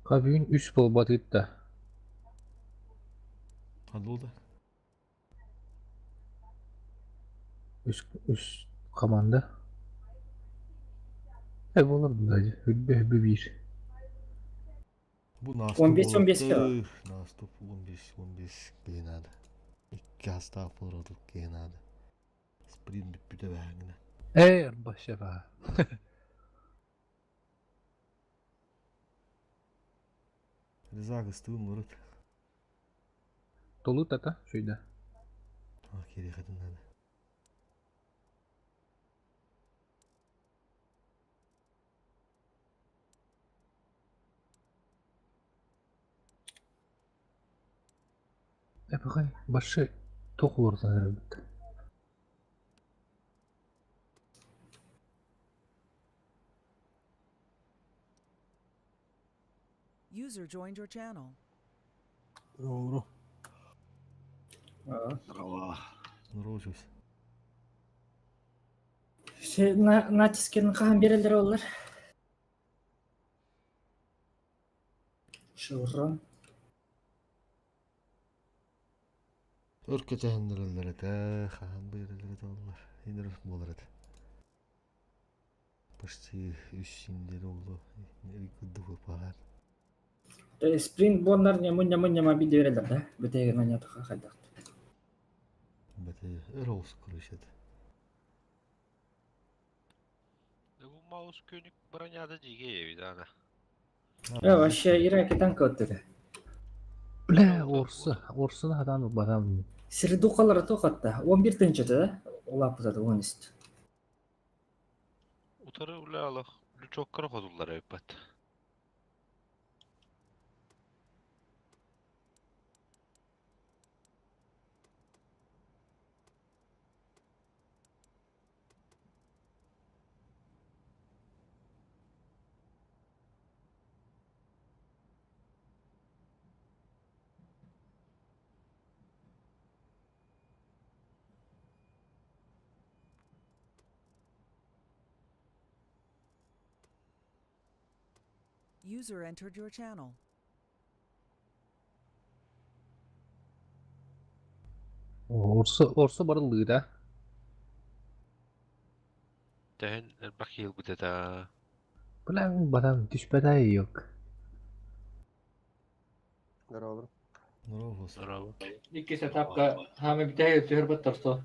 Бүгүн үс буолбат ыытта. Ханна Үс, үс команда. Э буолар быһа үрбэ үрбэ биир. Бу наступ 15-15 кэ Наступ 15-15 киһи наада. Икки хастаах буолар киһи наада. Спринт бүппүтэ бэһэҥҥинэ. Э арбаша ба. Риза кыстыын урут. Толу тата шүйда. А кириэхэтин наада. Эбэҕэй, башы туох олордон эрэбит? User joined your channel. Doğru. Здорово. Здорово, Натискин хаһан биэрэллэр оллар? Шеврон. Өр кэтэһиннэрэллэр этэ, хаһан биэрэллэр этэ оллар. Инер буолар этэ. Почти үс синдер олду. Курдук баар. Спринт буоннар ньамын-ньамын-ньама биэрэллэр да? Бүтэһигин анньатаха хайдах. Бэти өр оҕус короче этэ. Бу маус күнүк броняда дьигэ эбит ана. Э, вообще Ираки танк өттүдэ. Бля, орсы, орсыны хатан барам. Сирдукалары тоқатта. 11 тынчыты да? Улаппытады он үст. Утары үлэ алах лючоккара хотуллар эбиппат. User entered your channel. Орсы, орсы барыллыы да. Тэһин элбэх киһи этэ. Бля, барам түспэтэй yok. Здорово. Здорово. Здорово. Иккис этапка хаамы бүтэһик түһэр торсо.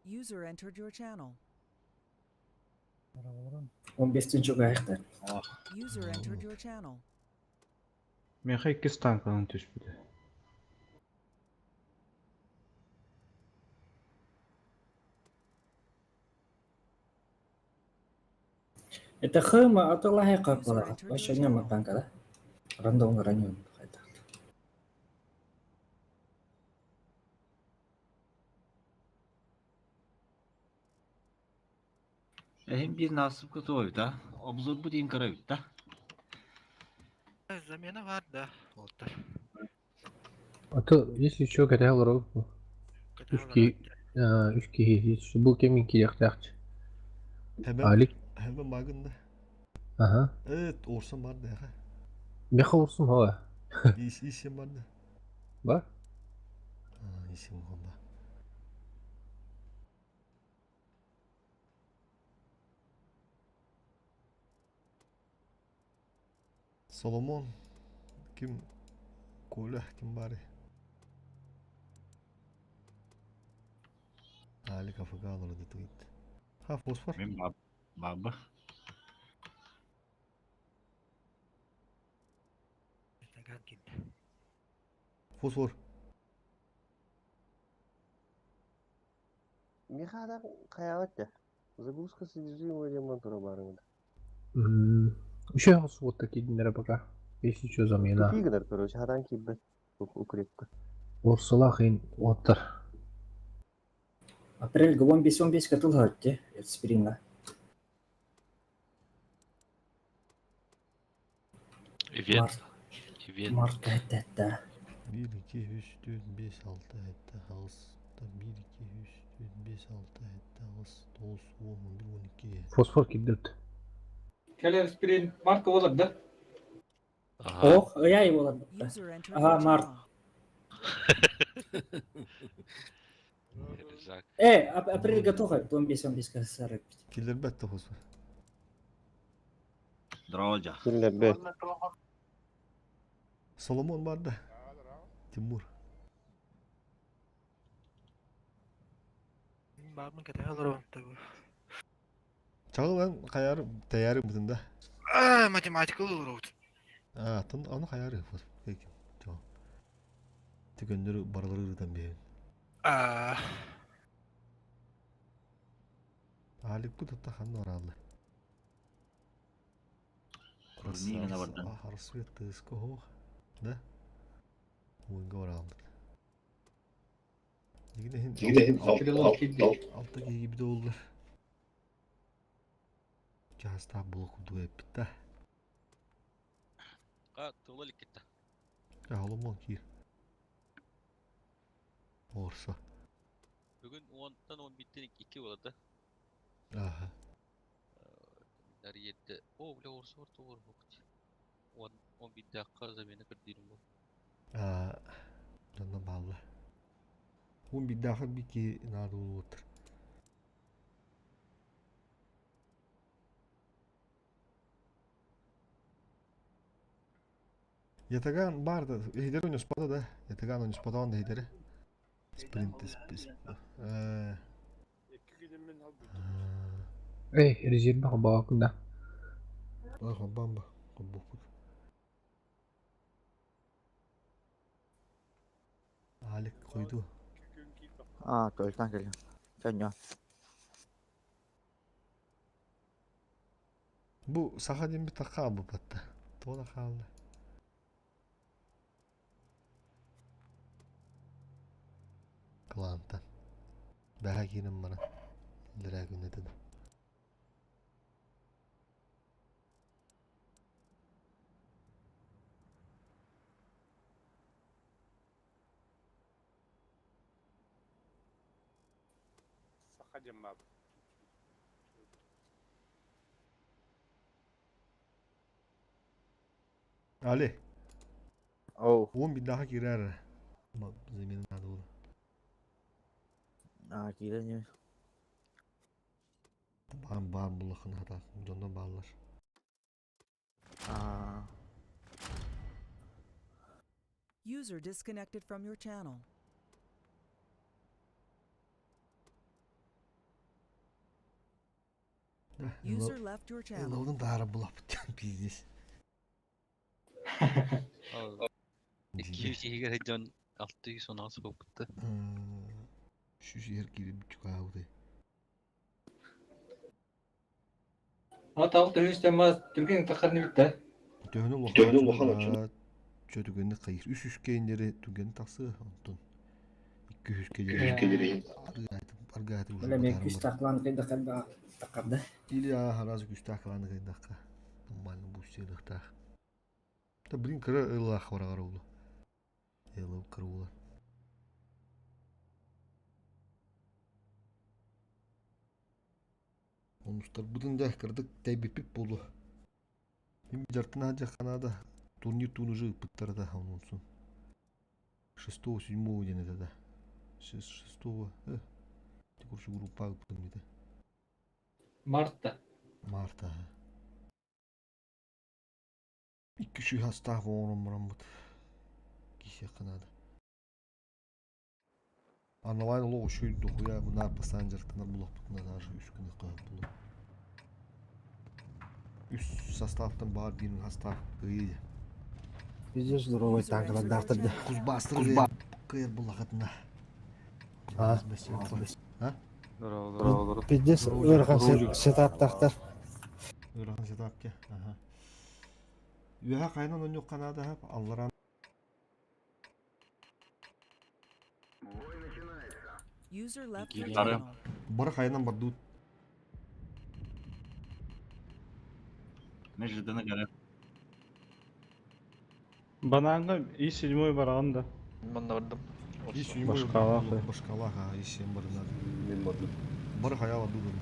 User entered your channel. 15 тынчы аяқтар. User entered your channel. Миэхэ иккис танканан түспүтэ. Это хыма атылахай қапалаға. Вообще нема танка, да? Рандом ранен. Эһим биир наасып кытыбабыт а? Обзор бу диин көрөбүт да? Замена бар да. Олтар. А то, если что, кэтэһэ олорор. Үс киһи, үс киһи, бу кэмин кириэхтээх. Hemen, Алик, hemen багында. ага. Evet, Orson бар да. Меха орсун хава. Ис исем бар да. Бар? А, исем онда. Соломон ким Коля ким бары? Али кафега алыр твит. Ха, фосфор. Мен баб баба. Фосфор. Михада каябат Загрузка содержимого демонтера барыңда. Еще вот такие днера пока. Если что, замена. Тупигнер, короче, хадан кибет укрепка. Орсулах ин оттар. Апрель 15-15 катыл хатте. Спринга. Ивент. Ивент. Март хәттә. 1, 2, 3, 4, 5, 6, 7, 8, 1, 2, 3, 4, 5, 6, 7, 8, 9, 10, 11, 12. Фосфор кидет. Кэлэр спринт марка болар да? Аха. Ох, ый буолар бутта. User entered Ага, your март. channel. Рюкзак. Э, апрель готов, 15 15 сарып. Киллэрбэт да хос. Здорово, дьа. Киллэрбэт. Соломон бар да. Тимур. Баамын кэтэһэ олоробун табы. Чаҕыл эн хайар тэйэр бытын да. Аа, математика олоробут. Аа, тын аны хайар ыппыт. Чаҕыл. Тикөннөрү барылары ырытан биһин. Аа, Аликпыт атта ханна бараллы. Турнирына бардан. Харсвет тыска хох. Да? Уйга бараллы. Дигин алта киһи бит оллар. Чаастаах була курдук эппит да. А, тула ликкетта. Холомон киир. Орса. Бүгүн 10-тан 11-тен 2 болады. Аха. Дариетте. О, бля, орсы бар, тоғыр боқыт. 10 11 даққа замена кірдеймін бұл. Аа, Жанна балла. Ун биддахан бики наада улуутар. Ятаган бар да, хидер он спада да. Ятаган он спадан да хидер. Спринт э Эй, резерве хобаакында. Ах, бамба, бупут. Алик койду. А, көлтөн кэллим. Чөннө. Бу саха дем бит тақа бу батта. Тола қалды. Клантан. Бәһә киенем бара. Лерә күнетен. Али. Оу. Он bir daha girer. Ama zeminin adı olur. А, киирэн Бам бам булахын хата. Жондан баллар. А, User disconnected from your channel. User left your channel. Эловдun дары булап пиздец. 200 егер жон 616 болып бітті. Şu şehir girip çıkağıdı. А тағы төһүстен мас түрген тақырны битті. Төһөнү улахан чөтүгөнү кайыр. Үс үс кейиннери түгөн тасы онтон. Икки үс келери. Аргайтып Бля, мен күс тақлан кыйда калба тақырды. Или аразы күс тақланы кыйдакка. Нормально бу селихта. Та блин кыра ылах барагар улу. Элы кырула. Онустар будун да кырдык тәйбипип болу. Мин жартына жаканада турнир туну ыппыттар да онунсун. Шестого, седьмого день это да. Шестого, Текущий группа ыппытым ди. Мартта. Марта. Икки шүй хастаах оңорон бараммыт. Кисе канада. Аналайн олоо шүй духуя буна пасан жартынар булаппытына даже үс күнү кыап булу. Үс составтан бар бирин состав кыйы. Везде здоровый User танкалар entered your дактырды. channel. Кузбастыр Кузба кыйыр булакытына. А. А? Пиздец, ыарахан сетап тахтар. Ырахан сетапке. Аха. Үһә кайнан оньюк канада хап алларан User left your Киирэн. channel. Бары кайнан бардут. Междена көрө. Бананга и седьмой баран да. Манна бардым. И седьмой Башкалах, Башкалах, а и семь барынады. Бары хаяла дудun.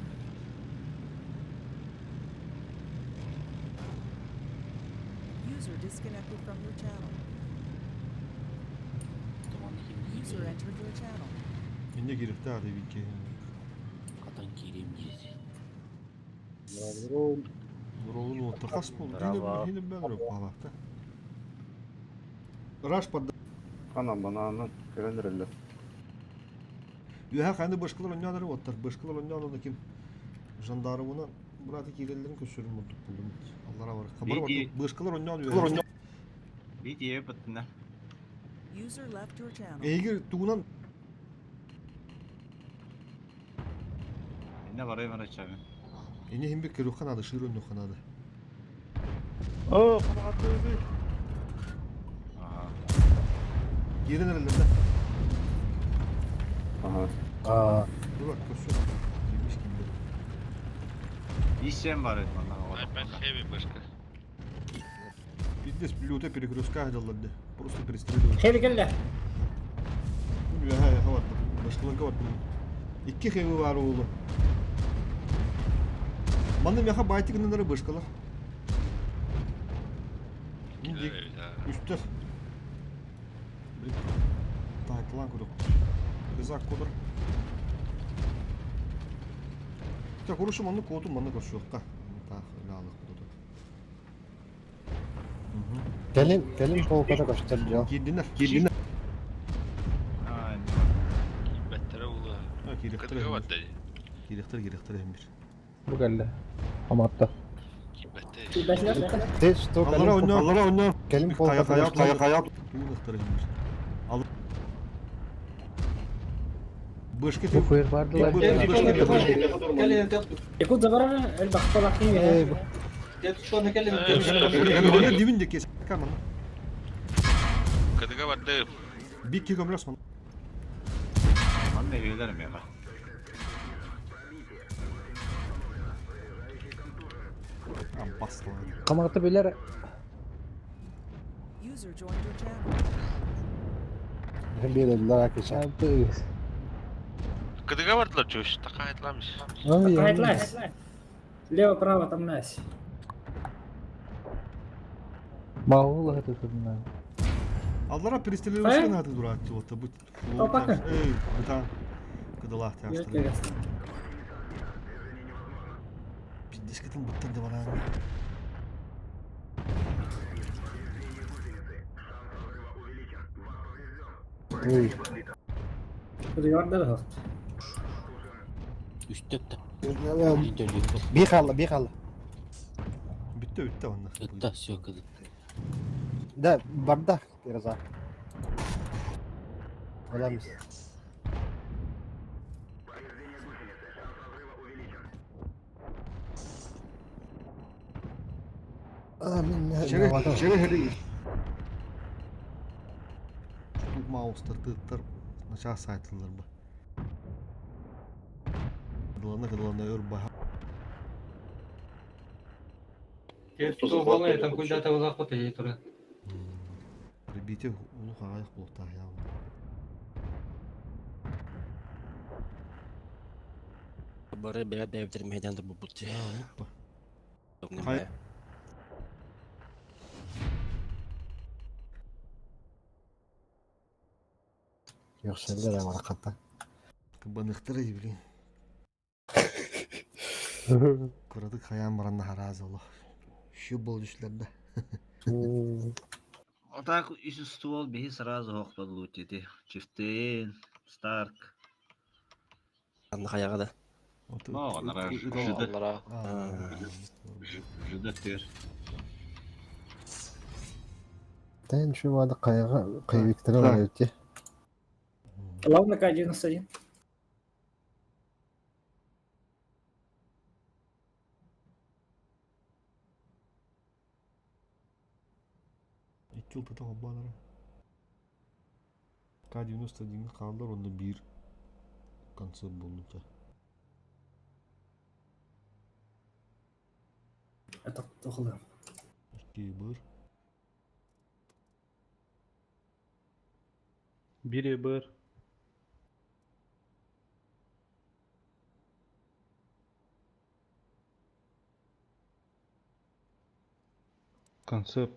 User User disconnected from your channel. User entered your channel. Инне кириктэ ады бикке. Хатан киирим диэти. Ролун отта хас бол. Динэ хинэ бәлер палакта. Раш под Хана бананы көрөн эрэллэр. Үһә ханы башкалар оннянары оттар. Башкалар оннянары ким жандармына браты киреллерин көсөрүм мурдук булдум. Аллара бар. Хабар бар. Башкалар оннян үһә. Бит ие баттына. User left your channel. Эгер тугунан Инне барай барачагы. Эне химби көрү ханады, шыр өннү ханады. О, канаты. Ага. Кирен эреллер да. Ага. А, Дура көсөр. Кирмиш кимдер. Исем бар эт манна. Опять хэви башка. Пиздец, люто перегрузка делали. Просто перестреливают. Хэви кэллэ. Үһә хават. Башкаларга бар. Икки хэви бар уулу. Манны мяха байтик нары башкалар. Инди үстер. Блин. Тайтлан көрөк. Рызак кодыр. Так, урушу манны коту манны көршөккә. Так, лалык буду. Кэлин, кэлин полкада көстөр жол. Кирдинер, кирдинер. Аа, Бәттәрә улы. А, киректер. Кытыга батты. Киректер, киректер бир. Бу кэллэ. Аматта. Бәттә. Ты что, Аллара кэлин ойна, аллара ойна. Кэлин Кая полкада кая кая көстөр. кая. Туунахтар бир. Ал. Бышки Бу фуэр бардылар. Якут забара эл бахталах Эй, Дибин де кес. Каман. Кытыга барды. Бикки көмлөс ман. Манна өйлөр мега. Бастылар. Камагата билер. User joined your channel. Берелер акыша. Кытыга бардылар чөш. Така айтламыш. Хайтлас. Лево, право, там нас. Маула это тут. Аллара перестреливаешь на ты дурак, вот будь. Опака. Эй, бытан. Кыдалах тяштыр. Пиздец, кытын буттан да бара. Ой. Кытыга барды да. Үстөттө. Би халла, би халла. Бүтті, бүтті онда. Ытта все кыды. Да, бардак Разак. Оламыз. А, мен Шере, шере хери. Штук маустар тыттар нача сайтлар ба. Кыдалана кыдалана өр ба. Там куда-то заход и тура. Прибитие улух аяк булта я. Бары бәя бәбдер мәйданда бу бутты. Хай. Yoksa da var hatta. Кыбаныктыр блин. Курадык хаян баранна харазы олох. Шу бол дүшләрдә. Отак үс ствол биһи сразу хохпадлуу тети. Чифтейн, Старк. Анна хаяга да. Но, анара жыды. Жыды төр. Тен şu vardı kayağa kayıktırı var öte. Главное, К-91. Икки ылтата холбанара. К-91 хааллар онда бир концепт болнуча. Это тухлы. Икки быр. Бири бір. Концепт.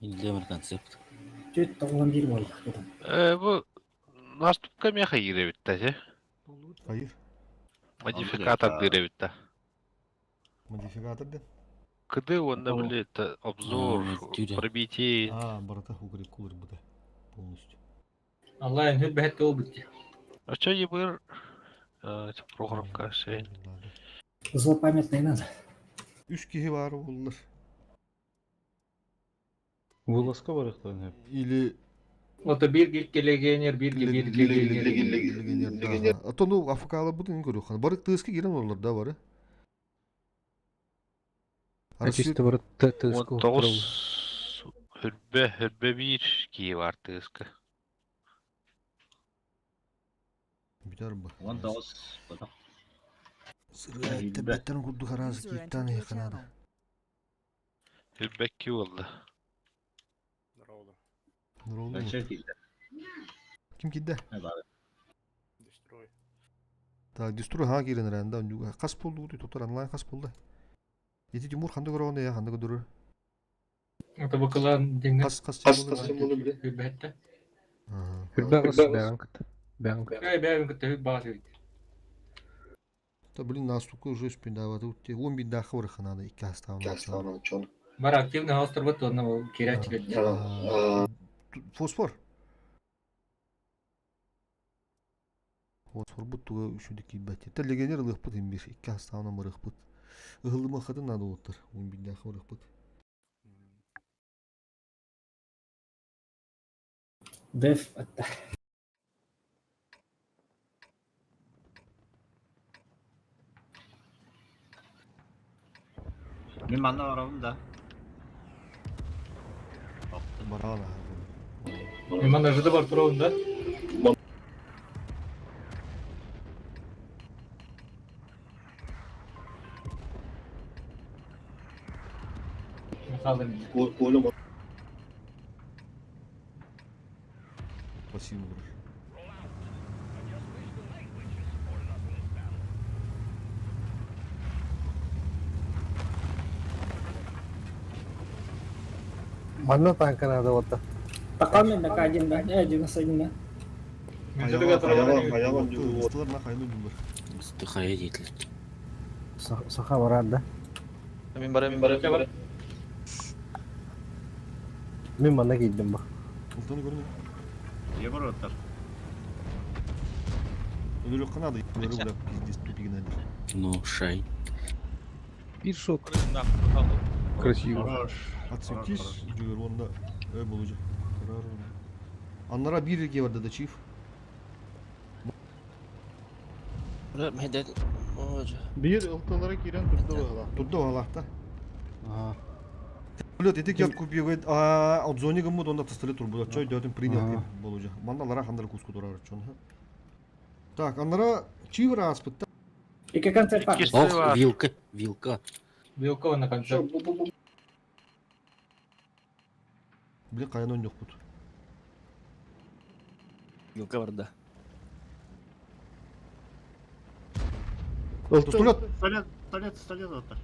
Индемир концепт. Түт тоҕуон биир буолла. Бу наступка меха киирэбит да, Хайыр. Модификатор дирэбит да. Модификатор да? КД уонна били это обзор, пробитие. А, барыта укреп кулар быта. Полностью. Алла энэ бэт ол бит. А что ебыр? Прохоровка шейн. Злопамятный надо. Үс киһи баар буоллар. Вылазка барыктан Или Ото бир гик легионер, бир бир легионер. А то ну АФК-лар бутын көрүөх. Бары тыска кирен олар да бары. А чисто бар тыска. Тоғыз хүрбе, хүрбе бир кии бар тыска. Бүтэр бу. Он тоғыз. Сыры бәттен курду харазы киттан ханада. Хүрбе ки oldu. Нуролду. Ким кидде? Так, дистрой ха кирен рэнда кас болду тотор онлайн кас болду. Ити Тимур ханды көрөгөн я ханды көрөр. Ото букалан деңне. Кас кас кас Бэтте. Хүрбе кас бәган кыт. Бәган кыт. Эй бәган кыт баас бит. Та блин настука уже спиндаваты утте. Он бит да хвор ханада икки хаставна. Бар активный хостор бит онна кирәчилек. Фосфор. Фосфор бут туга үшүдү кийбэт. Та легионер ылыхпыт имбир икки хаставна барыхпыт. Ыһыллыма хатын нада оттар. Он бит да хвор Деф атта. Мен манна барабын да. Барана. Мен манна жыды бар турабын да. Спасибо, брат. Манна танканада вот. Пока мен на один да, 91 да. Ыстылар на хайны булар. Стыхая деятель. Саха барар да. Мин барам, мин барам, барам. Мин манна кийдим ба. Ултаны көрүнү. Ебір оттар. Өлөрө канады. Өлөрө бля пиздец тупигин әдер. Ну, шай. Бир шок. Красиво. Отсекись, жүгөр онда ө болужа. Аннара бир бар да чиф. Бир ылтылары кирен турду бала. Турду алахта. Блядь, эти кеп купил, а от зоны гыммы онда тастыры тур була. Чой дөтүн принял болужа. Манда хандар куску турар чон. Так, аннара чивр аспытта. Ике концерт бар. Ох, вилка, вилка. Вилка на концерт. Блин, каян он бут. Вилка бар да. Пистолет. Пистолет, пистолет, пистолет оттар.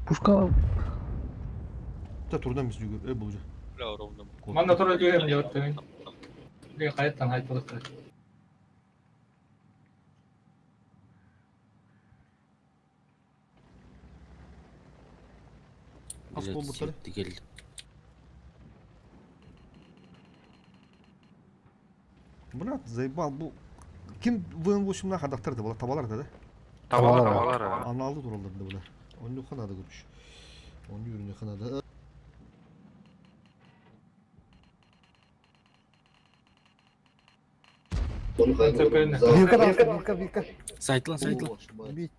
Пушка. Та турдан биз жүгөр, э болужа. Манна тура дүйем деп атты мен. Ле кайттан айтылык. Ас болбуттар. Тигел. Брат, заебал бу. Ким ВН8 на хадактар да була табалар да да? Табалар, табалар. Аналды туралар да була. Онну ханада көрүш. Онну үрүнө ханада. Вилка, вилка, вилка, вилка. Сайтлан, сайтлан. Бить.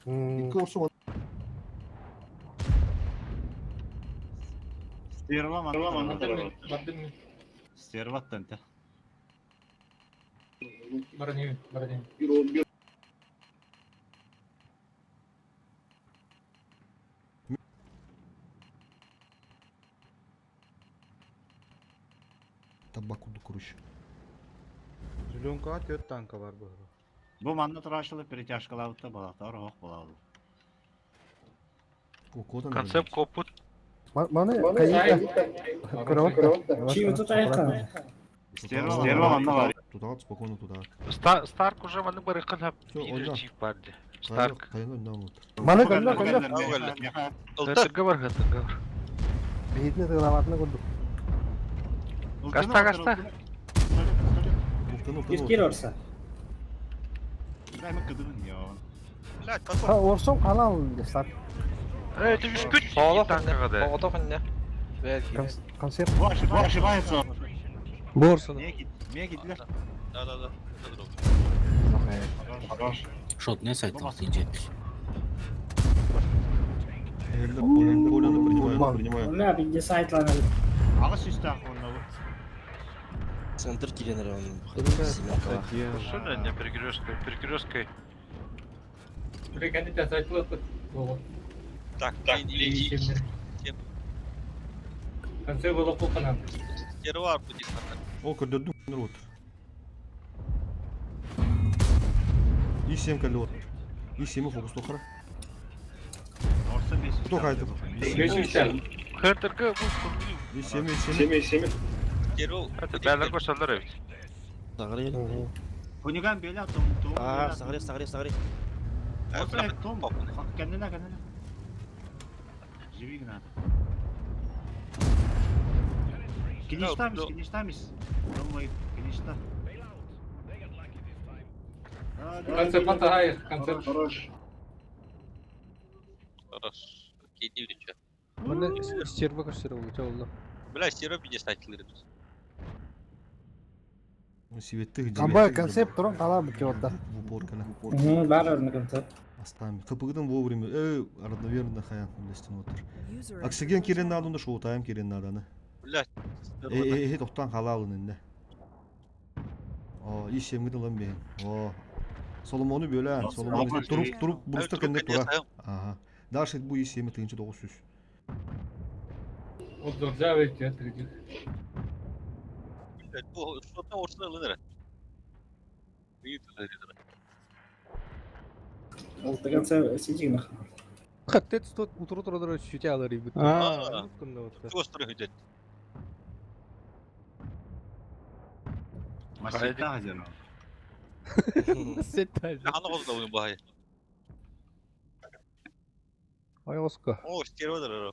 Икки орсу Стерва манна. Бардым мен. Стерва аттан. Бараним, бараним. Табаку короче. Зеленкаға төрт танка бар быһыла. Бу манна турашылы перетяжкалабытта балактар ох болалды. Концепт копут. Маны кайыкта. Көрөт. Чиви тут аяққа. Стерва манна бар. Туда спокойно туда. Старк уже маны барыкын хап. Всё, ойна. Чиф барды. Старк. Кайын ойна вот. Маны көллө көллө. Тыгы бар, тыгы бар. Биһитне тыгылабатына көрдүк. Гаста, гаста. Кир орса. Дай мы кыдыбын я. Ха орсон канал десак. Это үскүт. Соолох Танкага да. Оҕото ханна. Концерт. Бу ошибается. Борсон. Меги для. Да, да, да. Хорош. Шот не сайт тинжет. Поляны принимаю, принимаю. Уля бидде сайтланыр. Ага систа онна бу. Центр киренер он. Что не перекресткой, перекресткой. Бля, кәндите сайтлы бит. Так, так, Исемнер. Концепт было куканан. Стерва будет. О, көрдөрдүм вот. И 7 көллө. И 7 фокус тохара. Орса бес. Кто кайтып? Хентерге бу И 7, и 7. Это бәлер көсөлөр бит. Сагры. Хуниган беля том том. А, сагры, сагры, сагры. Орса том. Kendine kendine. Живи надо. Кинештамис, кинештамис. Думай, кинешта. Концепт мата концепт. Хорош. Хорош. Кидиврича. Маны стерва көстөр ол. Бля, стерва бидде сайтлыр бит. Сиветтих Амба концепт туран кала бит отда. В упор кана. Угу, бар орны концепт. Астами. Кыпыгыдын вовремя. Родноверно хаян үлестен отыр. User entered Оксиген your кирен channel. надо, шоу тайм кирен надо. Бля. Тоқтан халалын инде. О, иш емгидin lan бейін. О. Соломону бөлә, Соломону туруп туруп буруста кенде тура. Ага. Дальше бу иш еми тыгынчы 900. Вот зоржа ведь это. Бу шотна орсына алыныр. Алты концепт сидигна. Хаттет стот утро туродор чүтә алыр бит. А, Острый хөдет. Масета хазяна. Сет. Аны козда уйын бай. Ай оска. О, стерва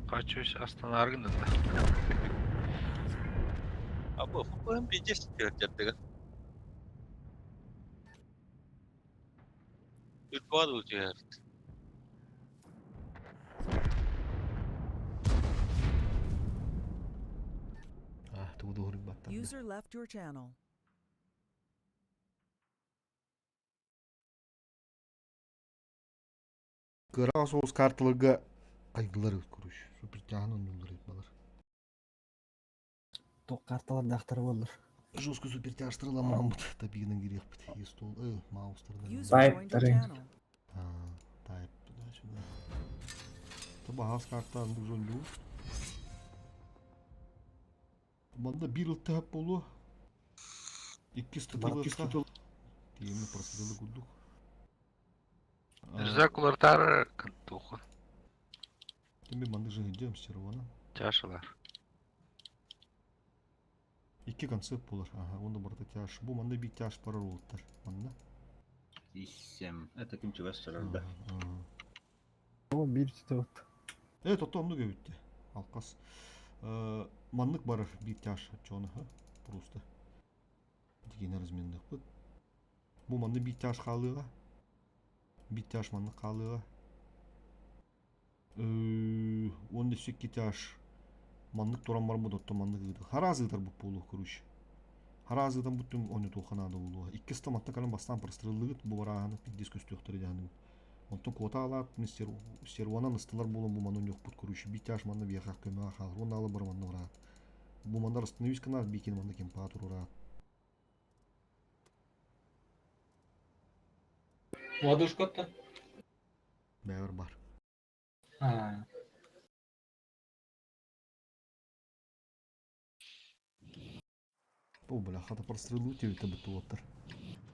Хочу останаргын да. А бу футболын пиздец тердеге. Үтбад үтер. А, тугу дохрик баттар. User left your channel. Кыра соус карталарга кайдылар көрүш. Супер тяхын ондулар балар. Ток карталар дактар болдур. Жестко супер тяжтырла мамут табигинен кирек бит. И стол, маустардан. User Тайп joined your тарин. channel. А, тайп туда сюда. Таба хас карттан бу жонду. Манда бир ылтыхап болу. Икки статылы. Тиемни просыдылы кудук. Рюкзак кантуху. Тимби манды же идем стервана. Чашалар. Икки концепт болар. Ага, онда барда тяж. Бу манда бир тяж барар болуттар. Манда. Исем. Это ким чугас чарарда. О, бир түтө. Тото онду көбүттү. Алкас. Маннык барар бир тяж чоны, ха? Просто. Деген размендик бит. Бу манды бир тяж халыга. Бир тяж маннык халыга. Онда секки тяж. Маннык туран бар бу дотто маннык ыды. Харазыдар бу полу короче. Харазыдан буттум оны туханада болу. Икки стоматта калан бастан прострылыгыт бу барааны пиздец көстөктөр жаны. Онтон кота алат, мистер серванан ыстылар болон бу манын жок бут короче. Бир тяж манны бияка көмө хал. Оны алы бар манны бара. Бу мандар остановись канал бикин манна кемпа турура. Ладушка-то? Бэвер бар. А. О, бля, хата прострелу тебе бит уоттар.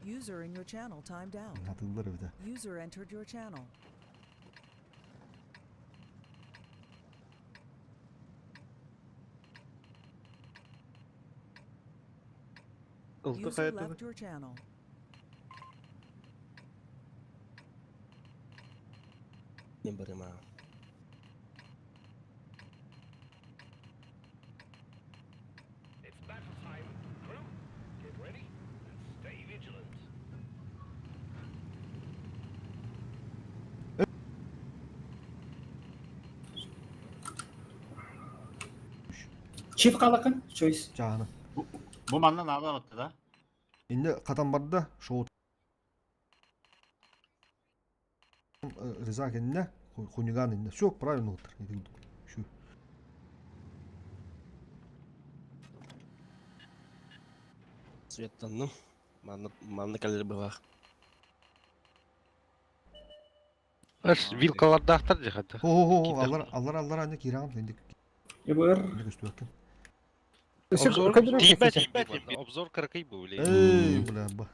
User in your channel timed out. Хатыллар эбитэ. User entered your channel. Ылты User хайатыгы. left your channel. Не барыма. Чип қалақын, чойс. Чааны. Бу манна наада отты да. Инде катан барда шоу Резак инне, хуниган инне. Все правильно утыр. Şu. Светтанным. Манна манна калер бывах. Аш вилкалардаахтар дихата. Хо-хо-хо, аллар аллар аллар анне киран инде. Ебыр. Инде көстүөккен. Обзор тиибэт обзор каракай бу биле. Эй, бля, ба.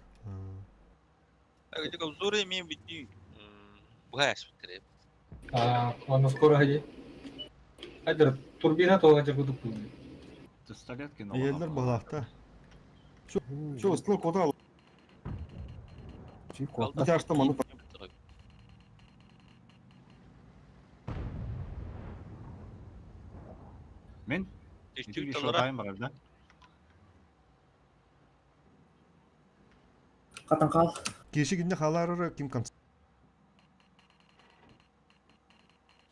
Обзор имеем бити. Бухаш битре. А, ладно, скоро ходи. Хайдер, турбина то хотя бы дупу. Пистолетки Еллер балахта. Все, все, стол кода. Тяжто ману. Мен? Ити шотайм бар да. Қатан қал. Кеши кинде халарыр ким конц.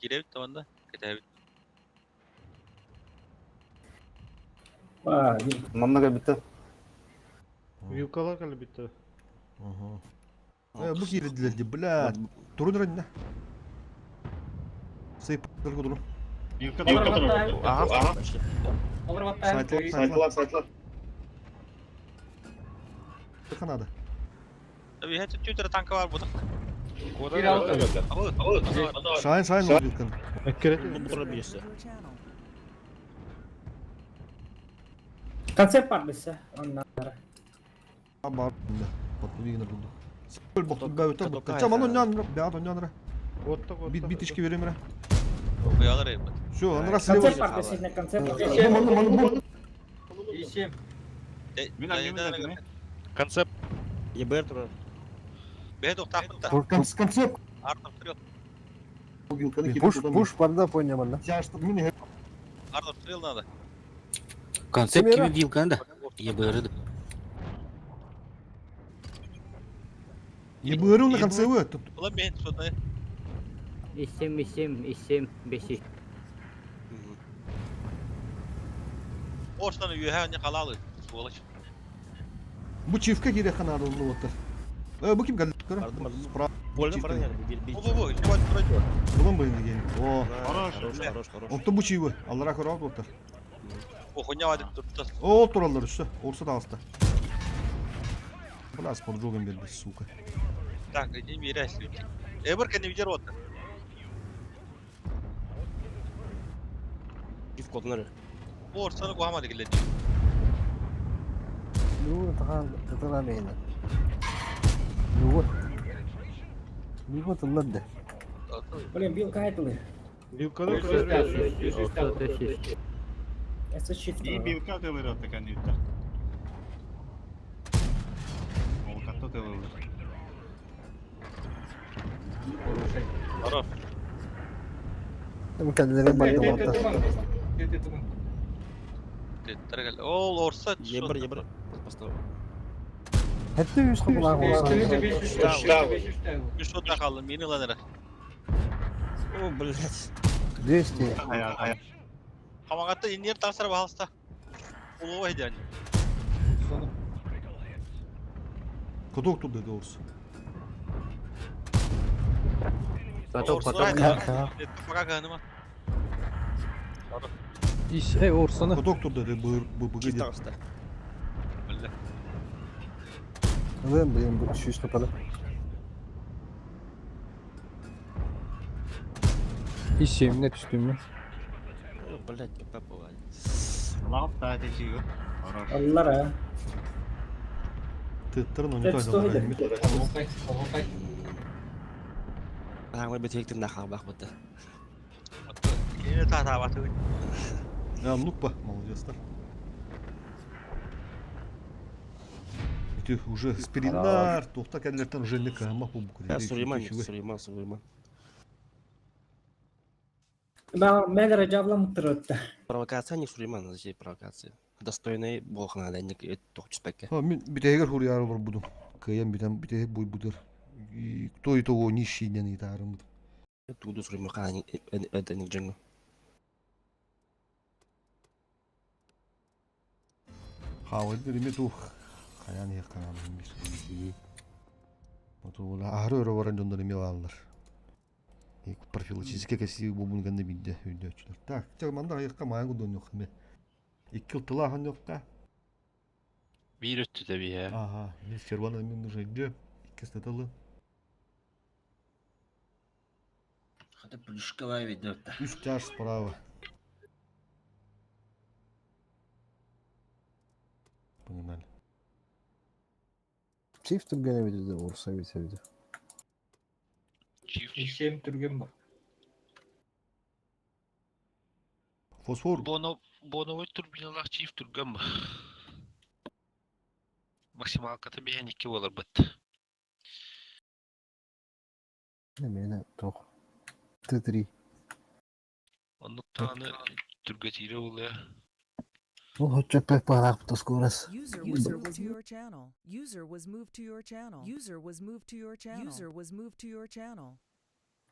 Киребит таманда. Кетебит. Ба, Манна кэлбитэ. Вилкалар кэлбитэ. Ага. Э, бу кирдилер бля. Турун рынна. Сейп дуру. Вилка Ага. Сайтлар, сайтлар. Канада. Tabii hep Twitter танка бар бу. Шайн, шайн ол вилкан. Бу бирсе. Концепт бар бісі. Оннан. Бар. Подвигнер буду. Сөл бохту бәүтә бу. Чаман оннан, бәт оннан. Бит битишки берем ра. Куялар эбит. Все, анра слева. Концепт бар бісі, концепт. Маны маны бу. Ищем. Концепт. ЕБР турар. Бэт ухтахта. Концепт. Артобстрел. Пуш, пуш барда понял, да? Артобстрел надо. Концепт кими вилканы да. ЕБР. ЕБР на конце вы. Була мен шота. Исем, исем, исем, беши. Оштан үйе не халалы. Сволочь. Бу чифка кире ханады оны вот. Э, бу ким geldi? Справа. Больно бар бир бир. Бу бу бу, чего пройдет? Булан бу инде. О. Хорош, хорош, хорош. Онто бу чивы. Аллара көрөт оттар. О, хуйня вадик тут. О, тураллар үстө. Орса да алста. Бля, с поджогом берди, сука. Так, иди мирясь. Эбер не видер вот. Чиф коднары. Орсаны куамады келди. Ну, тахан, татара мейна. Ну, Ну, тыллады. Блин, билка айтылы. Вилкалар Это чифт. И вилка тылыр отты кәнүттә. Ол катта тылыр. Хорош. Там кәлләре барда барда. Ол орса. ЕБР, ЕБР. Поставь. Хәтта үз кабыла Шота қалды, мені ланера. О, блядь. 200. Хамагатта инер тасыр бағалыста. Улуға еден. Кодок тут деди орс. Потом, потом. Пока ганыма. Ис, эй, орсаны. Ходок турда ты быр быбыгы Чип дед. таҕыста. Биллэ. Ылыам блин бу сүүс хапаны. Ис семне түстүм мен. Блять, ПП бывает. Лап та течиги. Хорош. Аллар а. Тыттарын onu Hep тайдалар. story. Аллахай, аллахай. Аҕай бэтиэктин нахалбах быта. Кини таатаабаты. А, ну-ка, молодец-то. Ити уже спиринар, тухта кәлләртән уже не кама бу Сулейман, Сулейман, Сулейман. Мен жабла муттырытта. Провокация не Сулейман, зачем провокация? Достойный бог надо, не тохчуспекке. Мин битәгер хурьяр олар буду. Кыям битәм битәгер буй будыр. И кто и того нищий ден итарым. Туду Сулейман хан это не джангу. Хавыр диме тух. Хаян яккан бир. Оту ахры өрө баран дьоннор эме бааллар. Профилактический кэсии бу гэнне бидде өйдөчүлөр. Так, чак манда айыкка маян гудон yok ме. Икки тыла хан yok Биир өттүтэ биһэ. Ага, мен сервана мен уже өйдө. Икки статалы. Хата плюшковая ведет. Үч чаш справа. Погнали. Чиф түргене видео орса видео. Чиф. Ишем түрген бар. Фосфор. Боно боновой турбиналаах чиф түргэн ба. Максималката биһэн икки буолар быт. Немене тох. Т3. Оннук тааны түргэтиирэ буолуо. Ол хоччоппек барак тоскорас. User was moved to your channel. User was moved to your channel. User was moved to your channel. User was moved to your channel.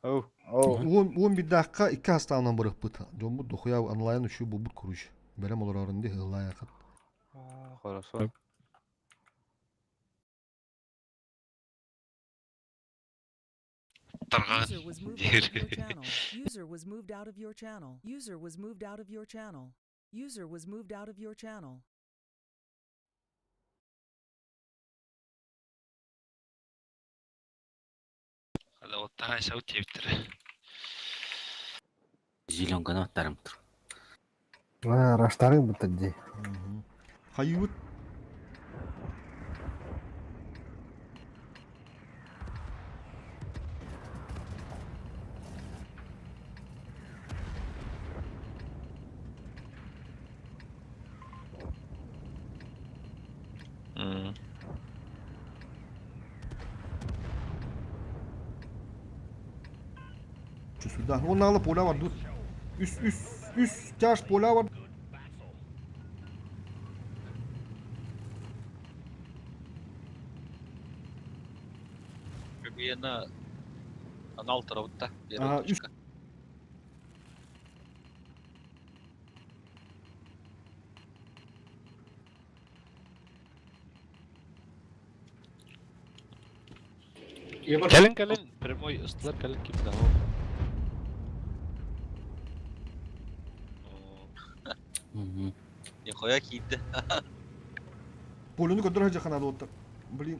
Он bir dakika iki hastaneden bırakıp Дьон бу дохуя онлайн үчү бу бут куруш. Берем олар арынды хыллай акат. Хорошо. Тарҕаан User was moved out of your channel. User was moved out of your channel. User was moved out of your channel. User was moved out of your channel. Хада оттаан сау тиэбиттэрэ. Зеленканы аттарым тұр. А, раштарың бутадди. Хайыбыт. Сюда. Он нала поля var dur. Üst üst üst чаш поля var. Биэна анал тарабытта. Ага, үс Кэлин кэлин прямой ыстылар кэлин ким да. Нихуя киирдэ. Полюну көдөр хажа канады оттар. Блин.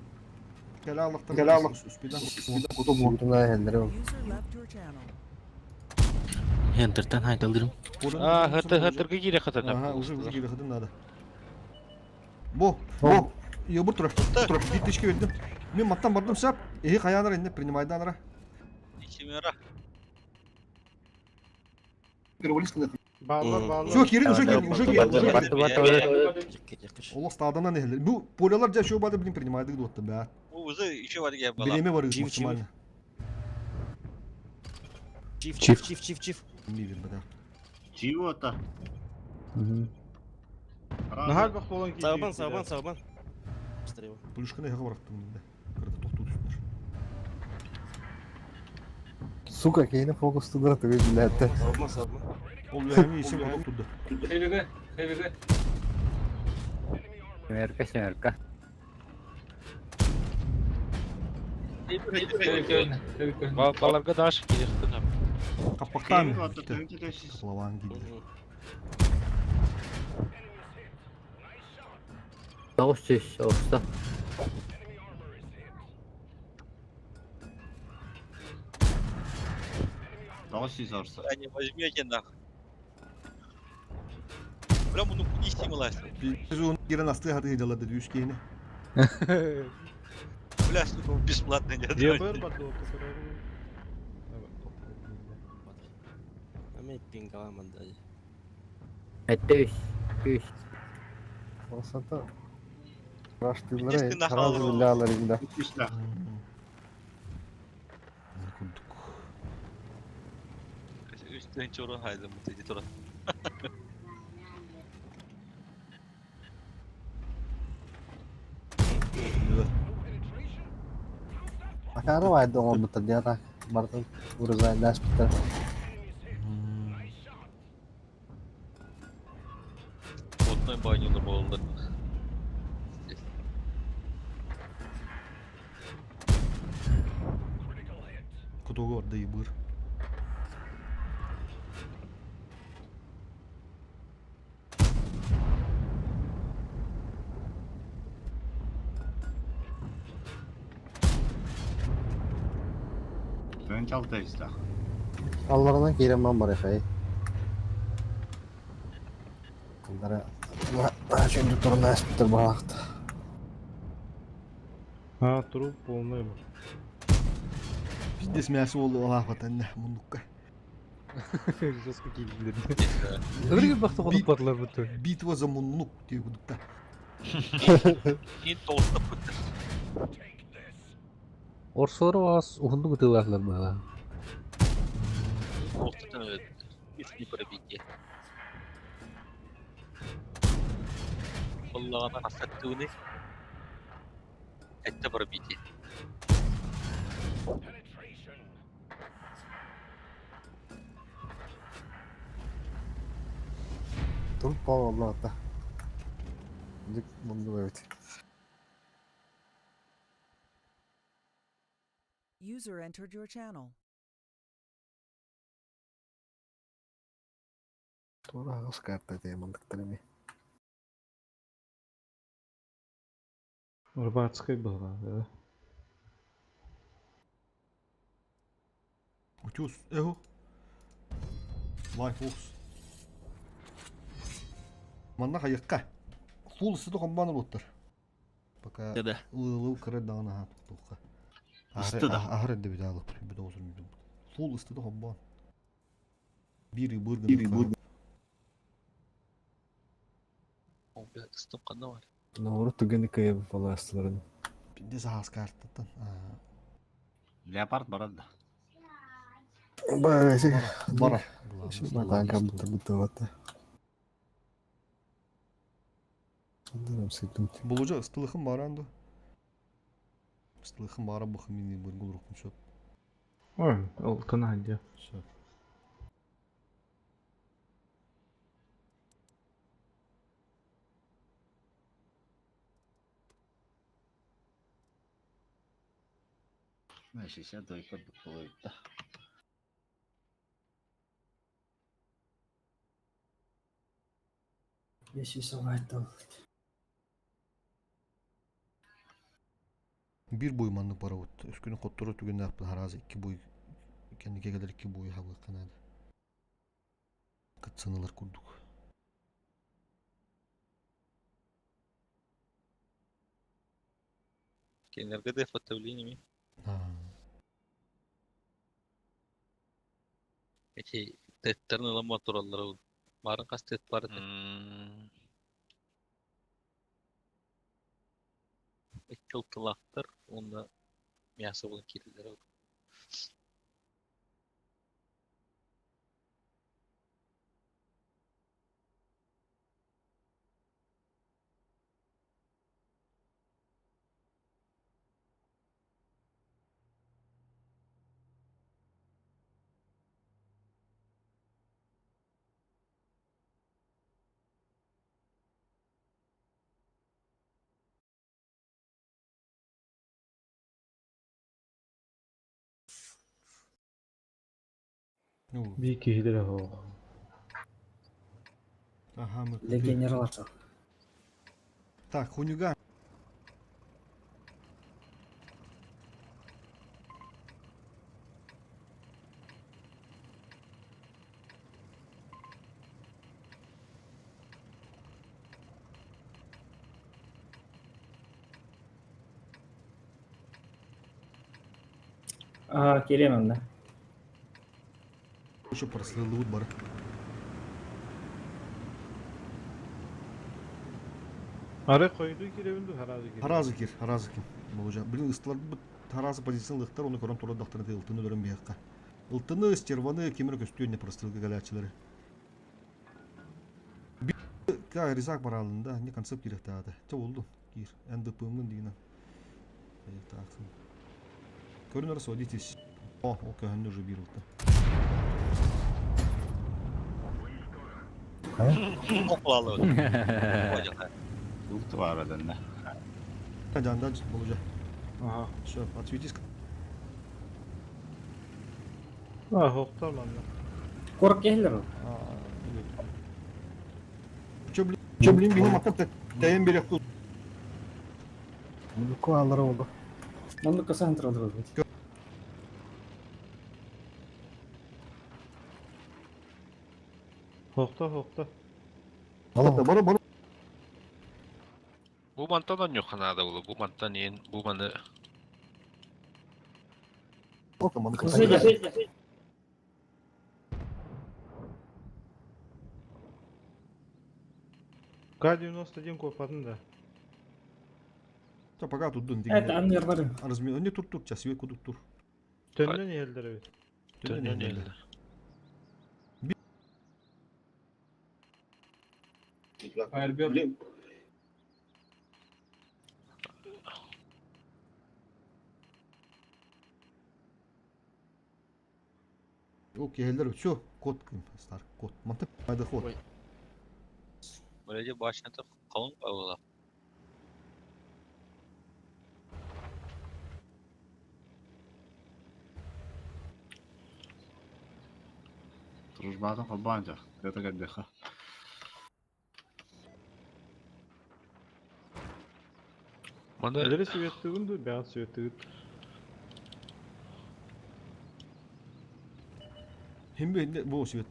Кэлэ аллахтар. Кэлэ аллах. Успедан. Сүүрүнэ хеллерем. User left your channel. Хентертен хайдалдырым. А, хаты хатырга киирэ хатана. Ага, уже уже кире хатын надо. Бо, бо. Йобур тура. Тура. Биттешке бердим. Мен маттан бардым сап. Эхи хаянар инде принимайданара. Ичимера. Bağlar bağlar. Все, кирин уже кирин, уже кирин, уже кирин. Якыш. Олох стаданан эхлер. Бу полялар жа шоу бады блин принимайды дотты бә. Уже еще бар ге бала. Биреме бар Чив, максимально. Чиф, чиф, чиф, чиф, чиф. Мивер бада. Чего-то. Нахал бак болан ki. Сабан, сабан, сабан. Быстрее. Плюшканы яга бараттым инде. Кырды токту түстүр. Сука, кейне фокус тудыра түгел биләтте. Сабан, сабан. Ол ями исем кодок турду. Хэвигэ, хэвигэ. Семерка, семерка. Хэвигэ, хэвигэ. Баларга даш киирэ хатана. Капактан. Чего-то, Лаван киде. 900 оҕуста. 900 орса. А не возьмете нахуй. Бля, муну истималась. Biz onu giren astığı hadi hıcalar dedi üç keyini. Бля, сука, бесплатно не ЕБР отдали. бар дуо Ами пингаламан даже. 7 3 3. Осата Видишь, Раштылары ты нахал сразу ролл. ляларында. Kurduk. Үстен чорон хайдым бу тура. Акары вайды оңор диата. Бартын урызай даш биттер. Отной баню болду. Kutuğu orada iyi buyur. Önce altı işte. Алларынан кейреман бар эхай. Аллара чөндү турун аш биттер багакты. А, труп полный был. Пиздец мясо oldu Allah vatanına mundukka. Жестко кийлер. Ыргы бакты конуп бардылар буту. Битва за муннук diye kudukta. Ин толстап бутты. Орсолор вас ухунду гытыларлар бала. Толстап не пробитие. Аллахына хасаттыны. Это пробитие. Туруп балалар Дик мунду эбит. User entered your channel. Тура агыс карта темандыктар эми. Рыбацкая была, да? Утюз, эхо. Life Force. Манна хайыкка. Фул ысыды комбан олуттар. Пока Да. ылы кыры дағына туққа. Ысты да. Ахыр эдде бит алып, bir de uzun bir. Фул ысыды комбан. Бири быргын. Бири быргын. О, бля, стop канда бар. Наоборот түгени кыйып баластыларын. Пиздец ағас карттан. Леопард барады да. Бара, Бара. Батанка бутты бутты. Сыйтым. Булужа ыстылыхын баранды. Ыстылыхын бара бахы мини быргыл рухун шөп. Ой, алтын адя. Шөп. На 62 код Если Бир бой маннык бара вот. Өскүнү коттору түгенде апты харазы iki бой. Кенди кегелер iki бой хабы канады. Кытсанылар курдук. Кенерге фотовление. Эти теттерин ылама тураллар. Марын кас тет бар эте. Икки онда мясо болон кирилер. Би киһилер хоох. Ага, мы Легионерлар. Так, хунюга. Аа, кириэм да. Еще прослылы бар. Ары койду киребин ду харазы кир. Харазы кир, харазы кир. Болужа. Блин, ыстылар бу таразы позициялыктар, оны көрөн турар дактыры ылтыны өрөн биякка. Ылтыны, стерваны, кемер көстүүнне прострелга галячылары. Ка резак баралында, не концепт киректады. Те болду. Кир. НДП-мын дигенен. Так. Көрүнөр сводитесь. О, о көһөннү уже бир ылты. Лут var adında. Жанда болужа. Ага. Все, отсветись. А, хоқтар манна. Корк киһилэр. Че, блин, че, блин, бихим аттан тәйен берек кул. Муку алар oldu. Оннук касаан туралар бит. Хохта, хохта. Бара, бара. Бу мантан онньук ханада булу. Бу мантан иен, бу маны Кызы К-91 копатын да. Та пока тут дун Это аннер бар. Разми, не тур тур, час кудук тур. Төннен елдер бит. төннөн элдер. Альберт. Окей, эллер, все, код кым, стар, код. Манты пайда ход. Бөледе башната қалың баула. Дружбатын холбанжа. Это как беха. Маны Элери сүйеттігін ду, бәғат сүйеттігін. Химби бу свет.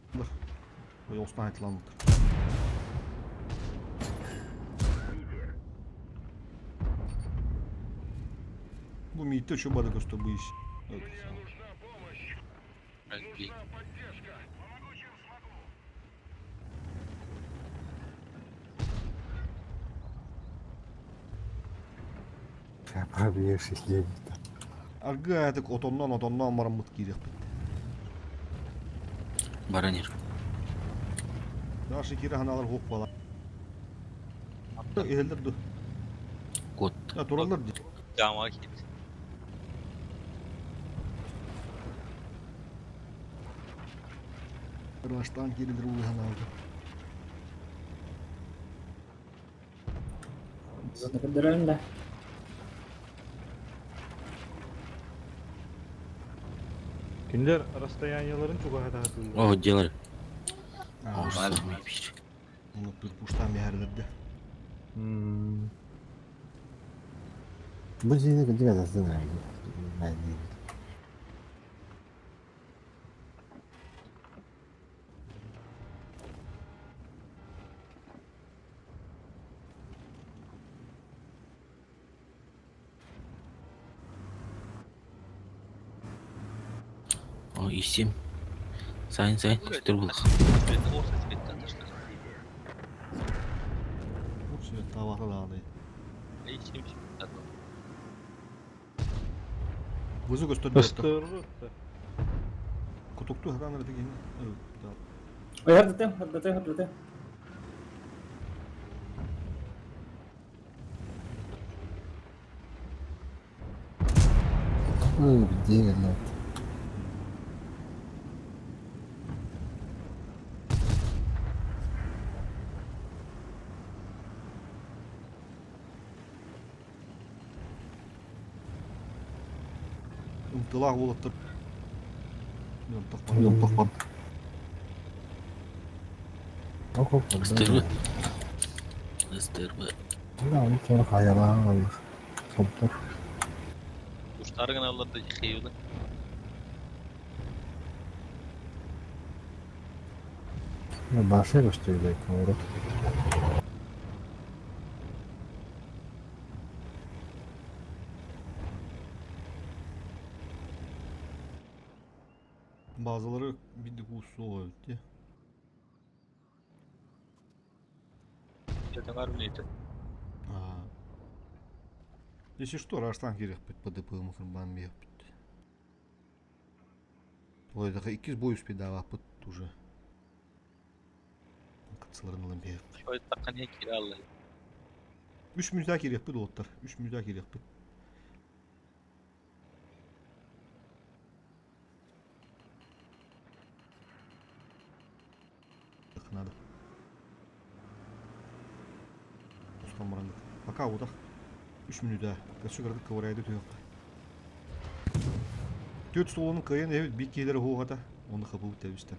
Ой, Осман айтланды. Бу митте чо бада көстө бу иш. Әлби. Пробьешь если Арга этик отоннан отоннан марамыт кирек бит. Баранер. Нашы кире ханалар хоп бала. Элдер ду. Кот. Я туралар ди. Дама кит. Раштан киридер улы ханалар. Заны көдөрөн да. Киндер расстоянияларын чуга хататылды. О, делали. А, О, Оны бір пуштан бәрілерді. Bu zini gıcık adasın Ben değil. О, и 7. Сайн, сайн, көстөр булах. Вызы көстөрдү. Ыстырды. Кутукту хатан деген. Ой, хардатым, хардатым, хардатым. Где это? Ымтылаах болоттор. Yok. СТРВ. СТРВ. Оны хаялаан аллах. Соптор. Уштары гыналлар да хейвді. Башы көстөйлөй көңөрөт. Bazıları bir de суох эбит дии. Ятаңар үлейті. Аа. Если что, Раштан кириэхпит ПДП кырбаан биэхпит. Ой, так иккис бой успедаабаппыт уже. Кытсыларын ылан биэхпит. Ой, таққан не кире аллай. Үс мүнүүтэ кириэхпит уолаттар. Үс мүнүүтэ кириэхпит. Надо. Устан баран Пока утах. Үс мүнүүтэ. Өссө кыратык кыбырайды түһүөххэ. Түөрт столунун кыайан эбит биир киһилэрэ уһуохата. Оны хапыбыт тэбистэ.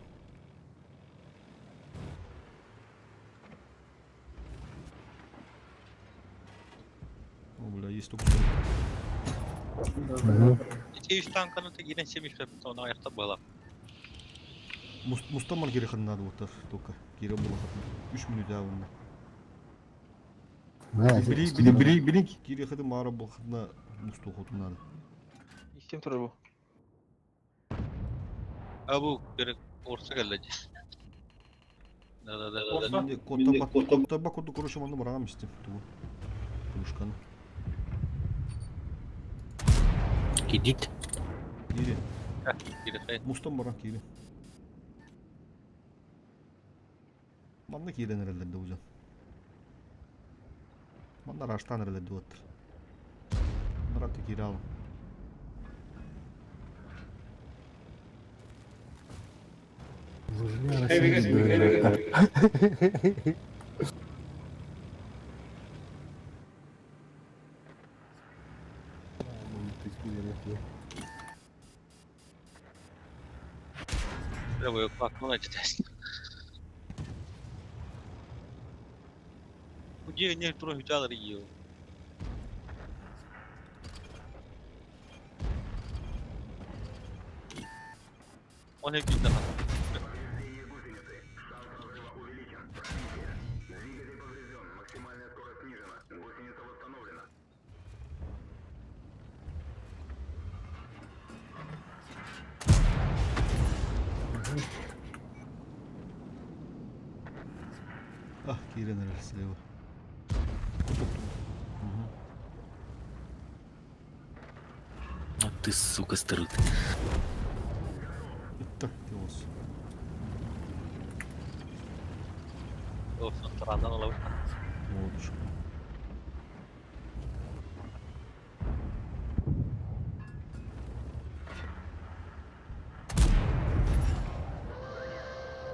О, бля, есть только что. Ити үс танканы тегинен семишпеп, оны аяқта была. Мустамар кире надо вот только. Кире было Үс мүнүүтэ онна. Били били били били кире хаты мара был хатна мусту хоту надо. Ким турар бу? Абу керек орса келді. Да, да, да, да, да. Менде кодта ба кодду короче манны барагам истем тугу. Пушканы. Кидит. Кире. Кире хай. Мустан баран кире. Манна киирен эрэллэр да узан. Манна раштан эрэллэр дуоттар. Нараты кире алым. Бля, бак, жетесин. Где не тура хүчалар ио. Он их видно. Ah, киирэн эрэр слева. Угу. А ты, сука, старый. Так, ты ос. Olsun тарандан алабыт. Молодушка.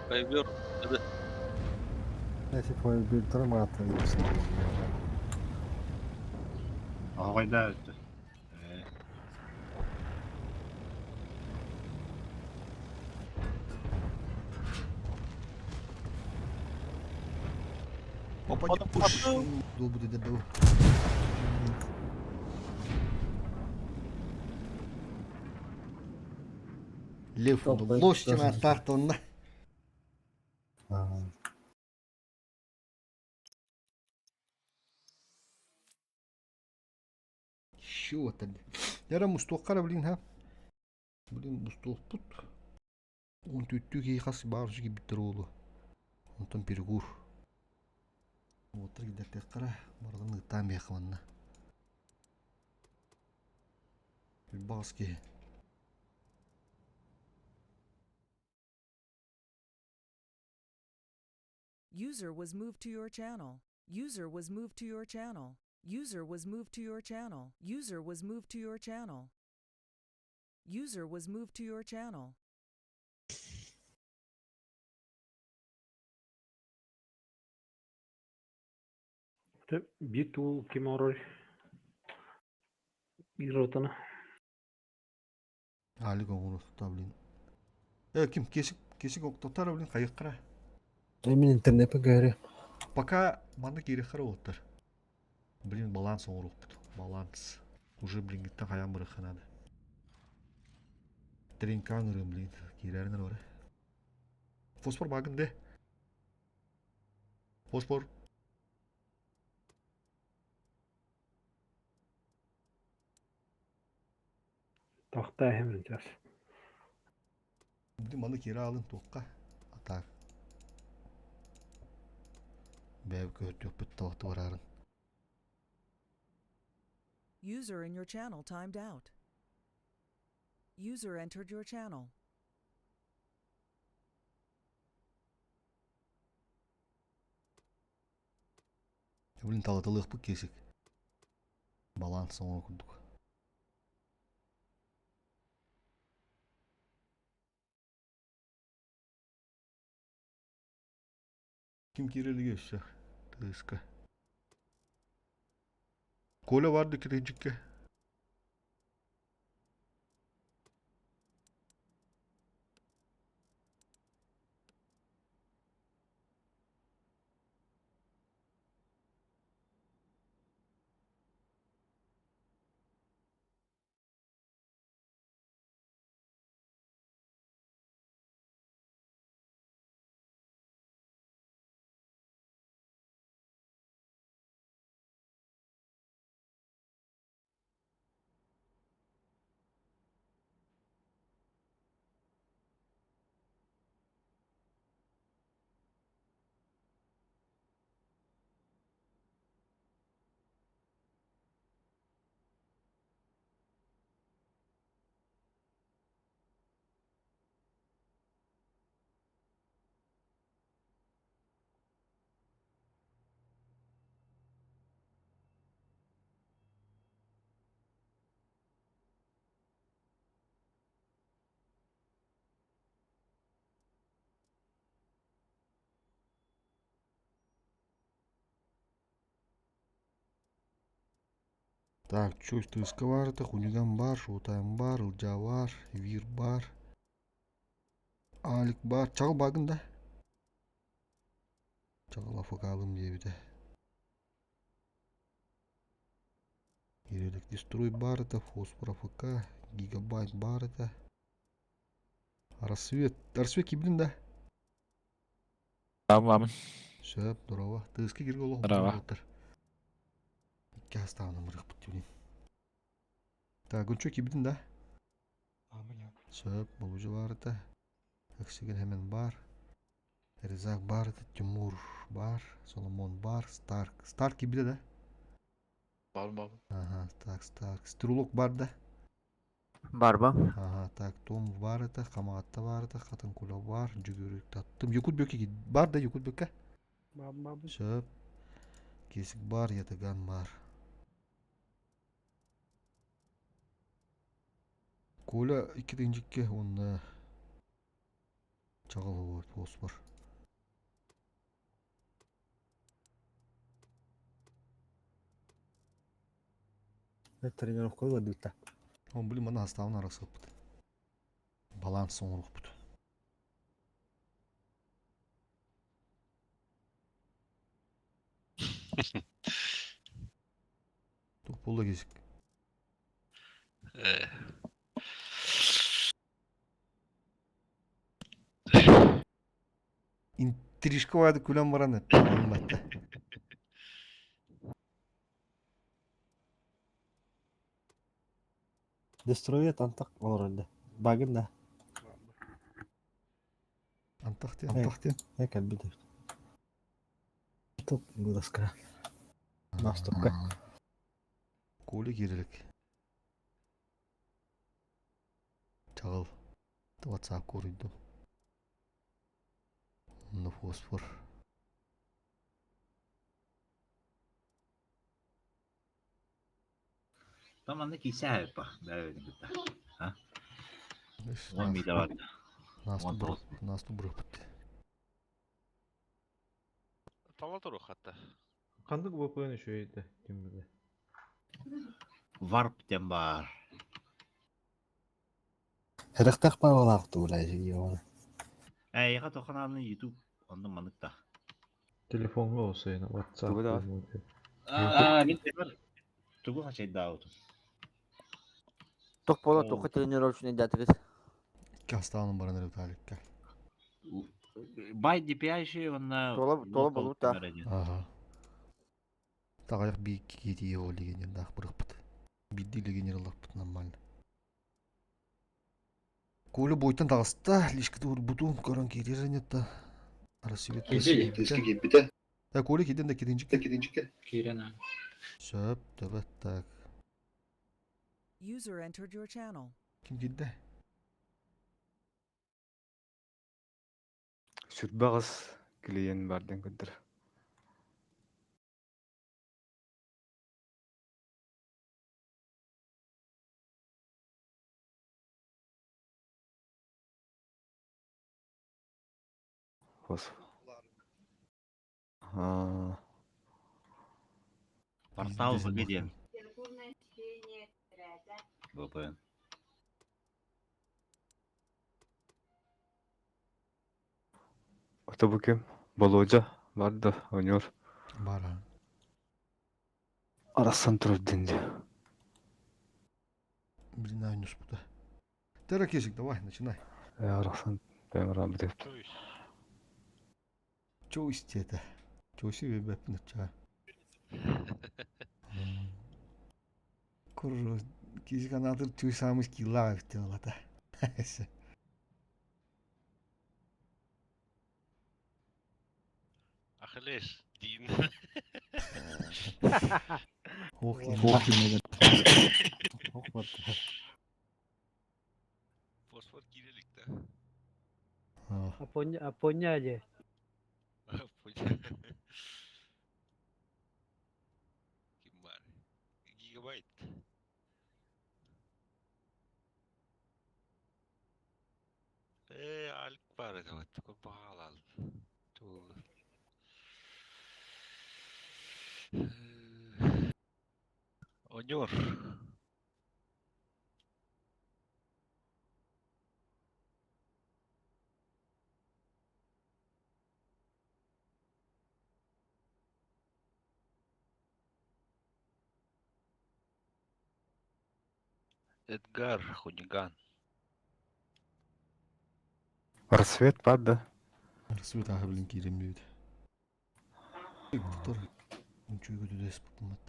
Bayılıyorum. Hadi. Neyse bir tarım attı. Оҕойда Попади пуш. Долбу ты дебил. Лев, лошадь на тахтонна. Чего то Яра мустуққара блин ха. Блин мустуқпут. Он түттү ки хас бааржы ки биттер олу. Онтон перегур. Отыр кидертек кара баргын ыттаан бияхманна. Багас ки. User was moved to your channel. User was moved to your channel. User was moved to your channel. User was moved to your channel. User was moved to your channel. Биир туул ким оҥорор Иротаны. Алик оҥоруохта блин. Э ким кесик кесик октотара блин хайыккара. Мин интернеппин көһөрүө. Пока манна киириэххэ эрэ уолаттар. Блин, баланс оҥоруохпут. Баланс. Уже блиҥҥиттэн хайаан барыахха наада. Тренкаан ырыам, блин. Киирээрин эрэ бары. Фосфор баагын де. Фосфор. Тохтоо иһэмин сейчас. Блин, маны киирэ аалын туохха? Атаак. Бэйэбит көһөртүөхпүт талахты бараарын. User in your channel timed out. User entered your channel. Блин, талаталыахпыт киэсик. Баланс оҥоро курдук. Ким киирэ илигэ өссө тыаска. Коля баар да кириинчиккэ. Так, чуть тыска баарыта, хуниган баар, шоутайм баар, ылдьаа баар, вир баар, Алик баар, чаҕыл баагын да? Чаҕыл афыкаалым диэбитэ. Ирелик дестрой баар этэ, фосфор АФК, гигабайт баар этэ. Рассвет, рассвет киирдин да? Баабын. Сөп, здорово. Тыаска киргэ олох Здорово. буолуттар. Икки астаабына мырыхпыт дибин. Так, Гунчу киирдин да? Сөп, болужу баар этэ. Өксүгүн Хэмэн баар. Резак баар этэ, Тимур баар, Соломон баар, Старк. Старк киирбитэ да? Баар баабын. Ага, так, Старк. Стрелок бар да? Барба. Ага, так, Том баар этэ, Хамаҕатта баар этэ, Хатын Куля баар, Дьүгүрү таттым. Якут Бөкө бар да Якут Бөкө? Сөп. Кесик бар, Ятыган бар. Коля икки тыһыынча уонна чаҕыл фосфор. Тренировка ылардыбыта. Он блин маны астаабын арахсыппыт. Баланс оҥоруохпут. Туох буолла кисик? Интрижка баады күлэн баран эттэ. Дестроет антах олорор да. Багын да. Антах диэн, антах диэн. Э кэлбит. Тут вылазка. Наступка. Коля киирэлик. Чаҕыл. WhatsApp куруйдум. Онно фосфор. Там манна киирсэ па, бэйэбитин кытта. А? Уон миля барда. Насту бұрыппыт. Тала туру хатта. Ханнык VPN үчүгэй ким билэр. Варп диэн баар. Харахтаах баҕалаах тугулай йоҕана. Эйиэхэ тохонааны YouTube. Онно маннык да. Телефоҥҥа олсайын WhatsApp Тугу да? Аа, мин тугу хачайдаабытым. Тох бола туохха тренировочный датыгыт? Кастаанын баран эрэ Виталикка. Бай DPI уонна Туола туола болута. Ага. Таҕайах биир киһи ол легионердаах бырахпыт. Биирдии легионер ыллахпыт нормально. Коля буйтан таҕыста, лишкыты урбутун көрөн киирэр иннитта. Арасыбит. Киирбитэ. Э, Коля киирдин да киринчикке. Киринчикке. Киирэн аа. Сөп, төбөт так. User entered your channel. Ким киирдэ? Сүрбэҕис клиент бар диэн көрдөр. Хос. Аа. Портал ВГ диэн. ВПН. Ото бу ким? Болуодьа бар да оонньуур. Бар аа. Арахсан турар диэн дии. Блин, ойнуспута. Теракешик, давай, начинай. Ээ арахсан бэйэм араабыт Чоусь диэтэ. Чоуси биэрбэппин оччоҕо. Кур киһи канаатыр чуй самый скиллаах эбит диэн ылата. Ахиллес диин. Ох, Ох, барда. Фосфор киирэ да. Апоня, Апоня дии. Ким бар? Гигабайт. Ээ, Алик бар это вот, такой баҕалаал. Оньор. Эдгар Хуниган. Рассвет бар да? Рассвет аха блин киирэн бүт. Доктор, үчүгэй түдэс букмат.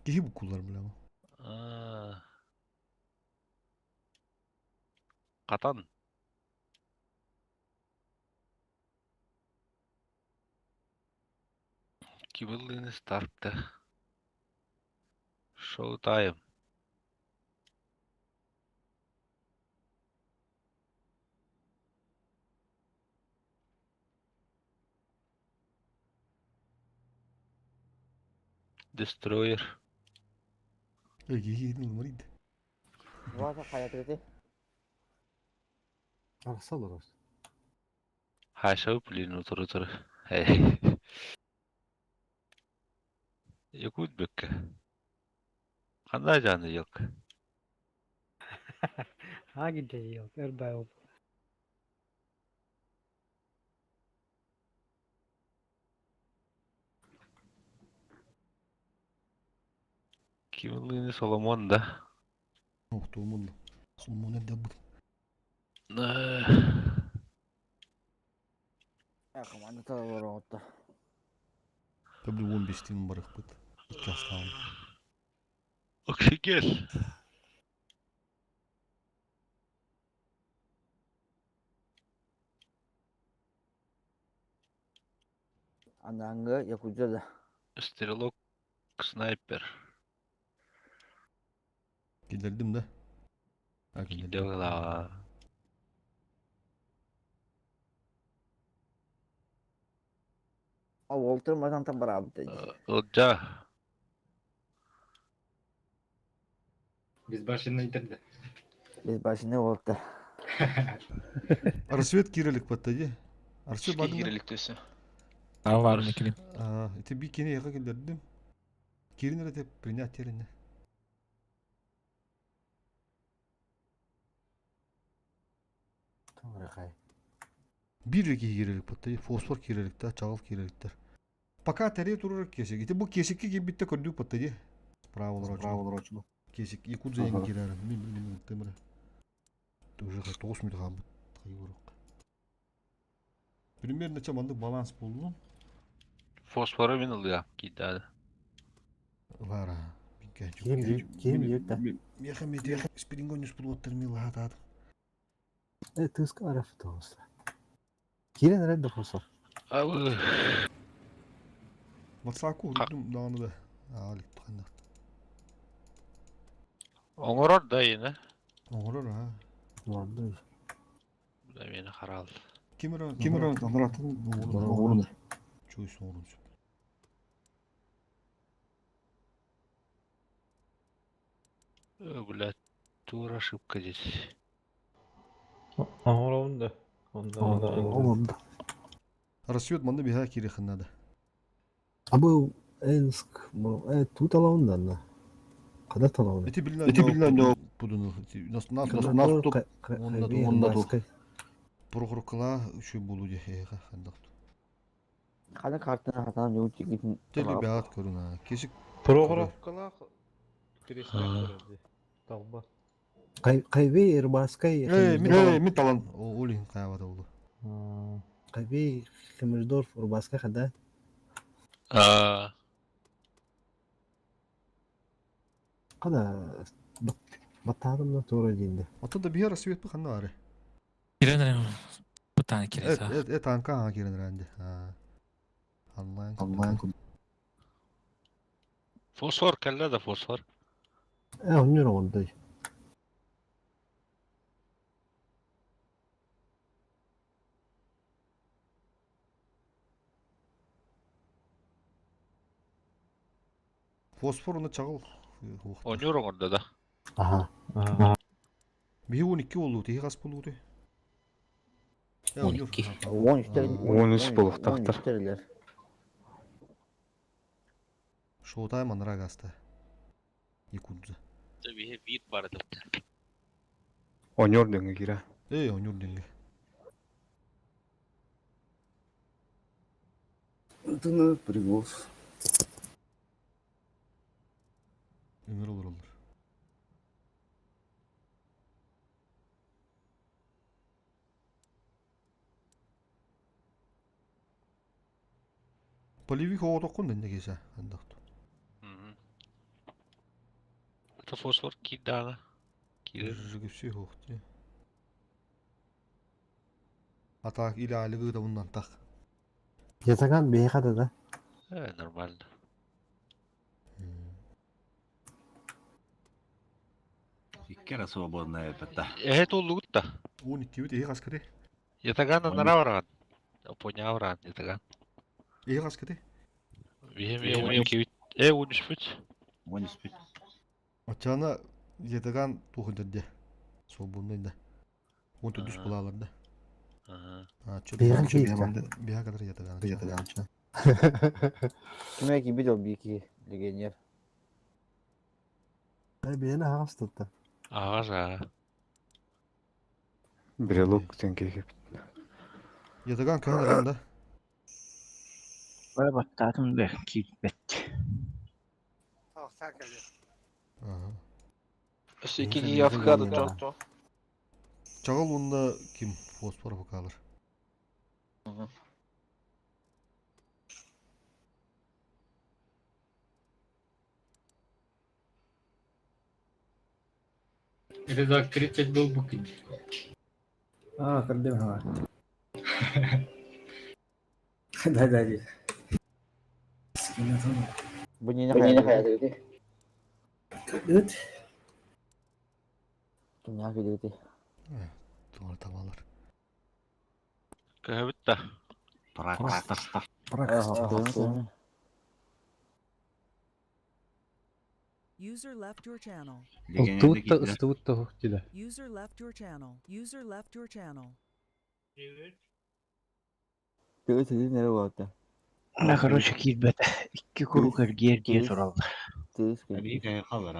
Киһи буккуллар билэҕин. Аа. Хатан. Кибыллыыны старта. Showtime. Destroyer. Киһи марид. Вата хайатыгыты. Арахса олорор. Хаша блин утары утары. Якут бөккө. Кандай жаны yok. Hangi de yok? Erbay oldu. Кимлыны Соломон да. Охтуумулла. Соломон эрдэ бут. Команда олорор Табли 15 тин барыхпыт. Икки астаан. Оксигел. Анаңы якудза да. Стрелок снайпер. Киллэрдим да? А киллэрдим. Киирдэ А Уолтер матантан бараабыт дии. Ылдьа. Безбашенный да. Безбашенный Уолтер. Рассвет киирэлик батта дии. Рассвет бардым да? Киирэлик төсө. Ава баарына кирим. Аа, ити би кини яха киллэрдим. Киирин эрэ принять теринне. Биир эрэ киһи киирэрик бутта, фосфор киирэрикта, чаҕыл киирэриктэр. Пока тэрие турар киэсик. Ити бу киэсикке киирбиттэ көрдүүк бутта дии. Справа олорочу. Киэсик Якутза ең киирэрин. Мин мин тымыры. Уже 9 мүнөт хаалбыт. Хайыырок. Примерно ча маннык баланс буоллун. Фосфору мин ылыам киирдэ. Лара. Ким диир да? Миэхэ метех спирингонюс булуоттар ми лаһатаат. Э, тыска араф тоҕус. Киирэн эрэр да фосфор. Абы. Ватсаку урдум даҕаны да. Аалик ханна. Оҥорор да ина. Оҥорор аа. Оҥордо. Да мени харал. Ким эрэ ким эрэ анаратын оҥорун. Чуй оҥорун сөп. Блядь, тура ошибка здесь. Оҥоробун да. Оҥордо. Рассвет манна биһаа киириэххин наада. Абы Энск, тут алаун да Када талауна? Ити билинэ ити билинэ пудуну нас нас нас туп онна туп Прохоркала үчү болу дии эһэ хандак. Хана картына хатан жуу чигитин. Тели баат көрүнэ. Кесик Прохоровкалаах киристээх көрөр Талба. Кайбей Рыбаскай. Э, мин талан ол иһин хаябата болу. Кайбей Хемердорф Рыбаскай хада. А. Хада баттаатым да туора диинде. Оттон да биһи рассвет бу ханна бары. Кирен бутан кирен. Э, танка ага кирен ранде. Онлайн. Онлайн. Фосфор кэллэ да фосфор. Э, онньор оҥордой. Фосфор уну чаҕыл. Онньор оҥордо да. Аха. Биһи 12 болуу, тиһи хас болуу 12. 13 13 буолуохтаахтар. Шоутайм анара гаста. Якудза. Биһи биир барды. Оньор дөҥгө кира. Эй, оньор дөҥгө. Антона Пригов. Өмір olur olur. Полевик оҕотоккун да инне киэсэ андахту. Это фосфор кидаана. Кирер. Жигипси хуохти. Атаак или айлыгы да муннан так. Ятаган бэйхада да. Э, нормально. Икки эрэ свободная эппэтэ. Эһэ туллугут да. Уон иккибит эһи хаскыты. Ятаган анара бараҕан. Опоня бараҕан ятаган. Эһи хаскыты. Биһи ми 12-бит. Э, 13-бүт. 13-бүт. Оччоҕуна ятаган туохун дэ. Свободный да. Он түдүс булаалар да. Бэйэҕин киирдэ. Биһа кадыр ятаган. Ятаган. Кимэ киирбит ол биики легионер. Бэйэни аһаҕас тутта. Аҕас аа. Брелок тенкеге. Ятаган көһөн ыран да. Бара баттаатым да киирбэт. Өссө икки киһи авокадо дьон. Чаҕыл уонна ким фосфор авокалар. Это за 30 был букин. А, көрдүм ха. Да, да, да. Бу не хайа Ыт. Кимнээх кэлиэтэй? Тугар табалар. Көһөбүт да. Пракстар. User left your channel. Ылтыбыт да ыстыбыт да суох дилэ. User left your channel. User left your channel. Тыа сирин эрэ буолта. Да, короче, киирбэт. Икки куруук эргиэр-дии тураллар.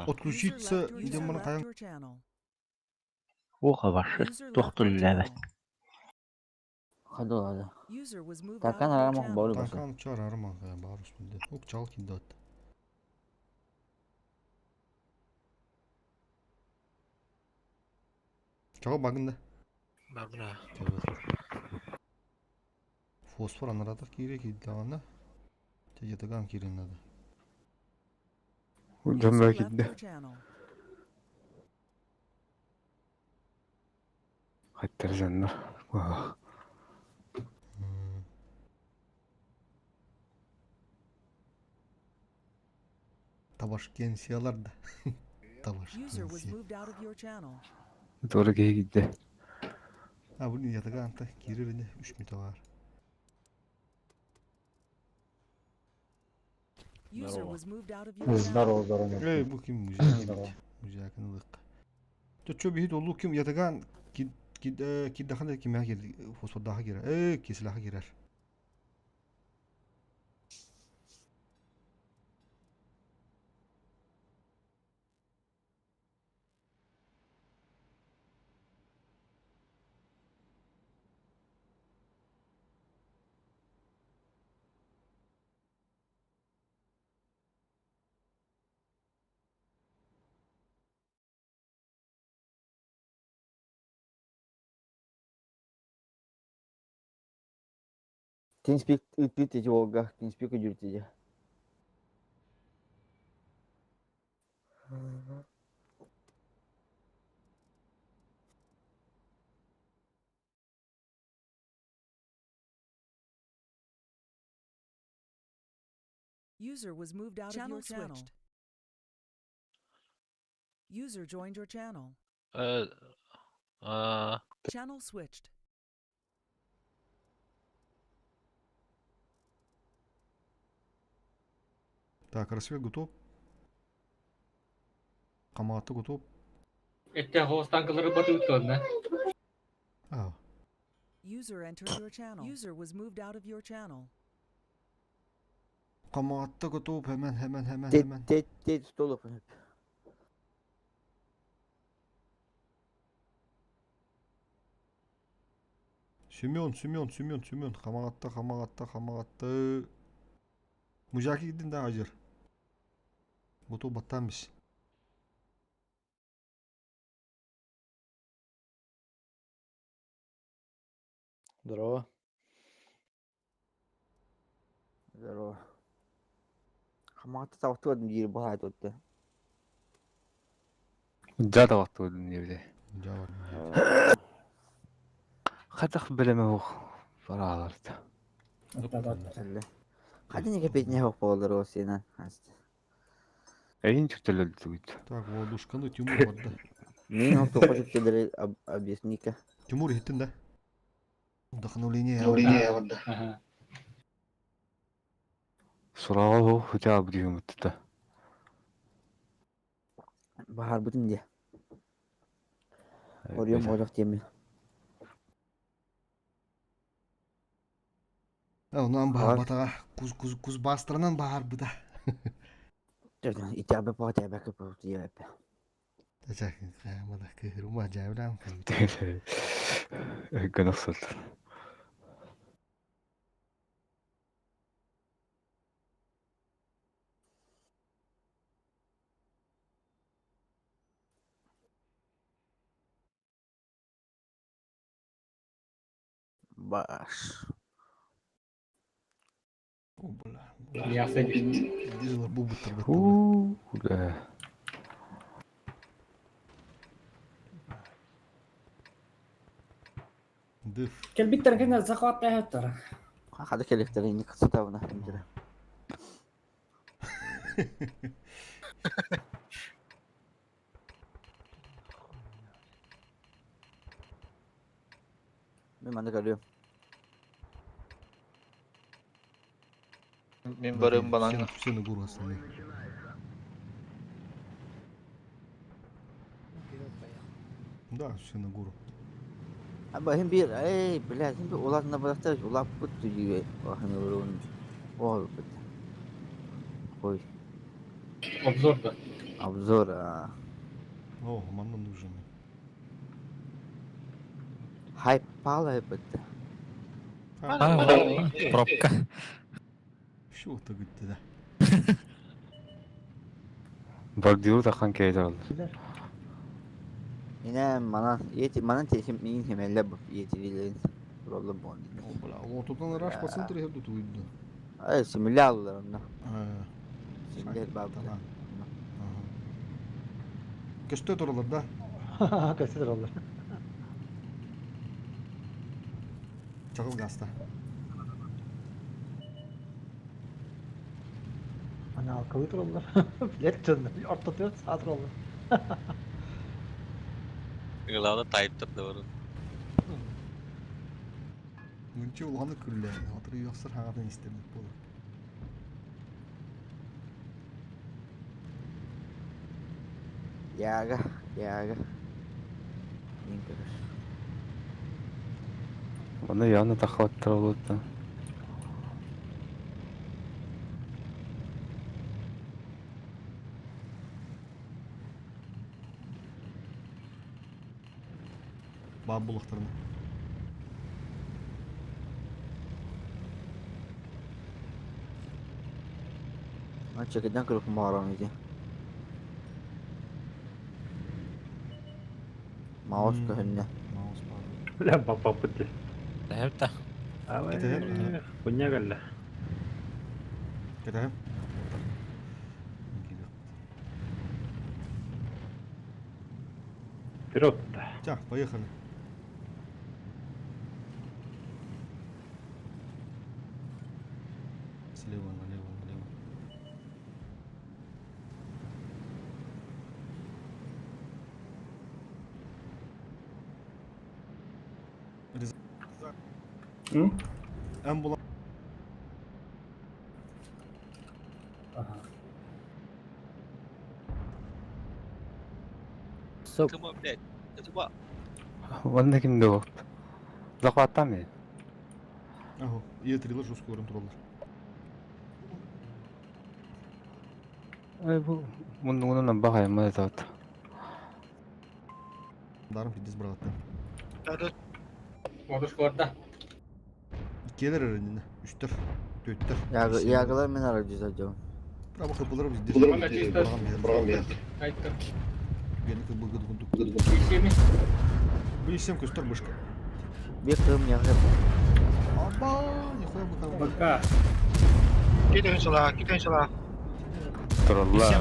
Отключиться User дем left маны your channel. Уоха баршы User туох left your түллээбэт. channel. Хадолада. User was moved out Таркан of your арамах channel. болу башы. Таркан чар арма барус билде. Ук чал кидат. Чал багында. Барбына. Фосфор анаратах кире киддагана. Тегетаган кирен надо. User Дьонно left киирдэ. your channel. Хаттар дьоннор. Уах. Табашкенсиялар да. User was Табашкенсия. moved out of your channel. Туора киһи киирдэ. А бу ятаган та кире 3 мүтө бар. User Здорово. was moved out of your channel. Здорово, здорово. Эй, бу ким музяк Здорово. бит. Музякын ылык. Чо бихит олу ким ятаган кид кид киддахан ким кир фосфордаха кирер. Э, кислаха кирер. Тинспик ыппыт эти Олга, Тинспик үдүртиде. User was moved out of Channel your channel. switched. User joined your channel. Э, Channel switched. Так, рассвет готов. Каматы готов. Этте хостанкалары батып туонна. А, User entered your channel. User was moved out of your channel. Каматы готов. Hemen hemen hemen Тет hemen. тет тет столов. Семен, Семен, Семен, Семен. Хамагатта, хамагатта, хамагатта. Мужаки гидин да ажыр. Готов баттамыш. Здорово. Здорово. Хамаата тавтуадым диир баһаат отты. Дьа табахтыбын диэбитэ. Дьа Хатах бэлэмэ ух барааларда. Хадин кепетне хок болдор осена. Эйин чүктөлөлдүгүт. Так, воздушканы Тимур барда. Мен он тоқо чүктөлөр объясника. Тимур хиттин да. Вдохновление. Ага. Сураҕа ух хотя бы диһүмүттэ. Бахар бутун де. Орион болок теме. Онан бахар батаға куз куз куз бастырынан бахар быда. Итабе па табе кеп диэп. Тачак, мада кырума жабрам. Гынахсылтар. Баш. О, бля. Яса бит. Дизелер бу буттар баттар. Уу, да. Дыф. Кэлбиттэр кэннэ захват таһыттара. Хада келектерини кысытабына. Мен маны көрүм. Мин барым балаң. Все на гору остальные. Да, все на гору. Аба хим бир, эй, блядь, хим бир улар на барактар, улар пут туҗибе. Ахны урун. О, бит. Ой, Обзор да. обзор. а. О, манна нужен. Хайп пала бит. А, пробка. Что ты говорит да? Бордюр тахан кейдер ол. Yine mana yeti mana tesim min hemelle bu yetirilerin. Rollu bon. О, бля, лототан раш по центру я тут выйду. Ay simüle aldılar onu. Simüle bab. Көстө туралар да? Көстө туралар. Чагыл гаста. Ана алкалы туралар. Билет чын. Орто 4 саат туралар. Главное тайптыр да бар. Мынча уланы күллә. Атыры ясыр хагатын истемек болар. Яга, яга. Min görür. Оны яны тахаттыр олуттан. Баб булактарына. Чекеден кырып мағарам иди. Маус көһүннэ. Маус бар. Бля, бапа пути. Ләпта. Абай. Хуйня галла. Кетем. Вперед. Так, поехали. Слева, налево, налево. Амбуланс. Ага. Стоп. Тыма, блядь. Тыма. Онда кимде болот? Захваттан мен. Ага, Е3-лер жестко көрін туралар. Ай бу муннугунан бахай мына тат. Дарым пиздец браттан. Модушкаларда. Келер өрініне. Үштер, төттер. Ягы, ягылар мен ара жүз жау. Право хыпылар бізде. Мана чисто. Айттым. Генік бұгыд гундук. Ишеми. Бейсем көстер бышка. Bir kığım yakı. Аба, нихуя быка. Быка. Китен сюда, китен сюда. Тураллар.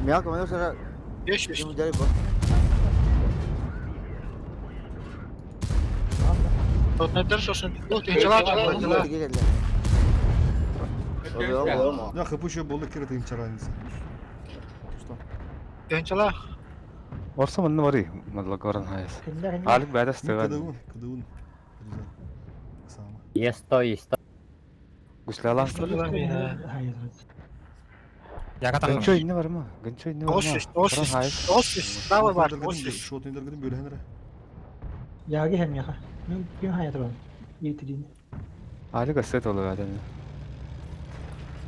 Мягко, мен осара. 500. Ким дери bu? Да, хп еще было кирата им разница. Тенчала. Орса мынны бари, мадлагоран хайс. Алик бәдәс тыган. Кыдыгын, кыдыгын. Сама. Есто, есто. Гуслялан. Яга тахын. Гынчо инне барма? Гынчо инне барма? Справа бар, Шотын дергedin бөләһәнер. Яги hem яха. Мен ким хая туран. Етрин. Алик өсөт олы бәдән.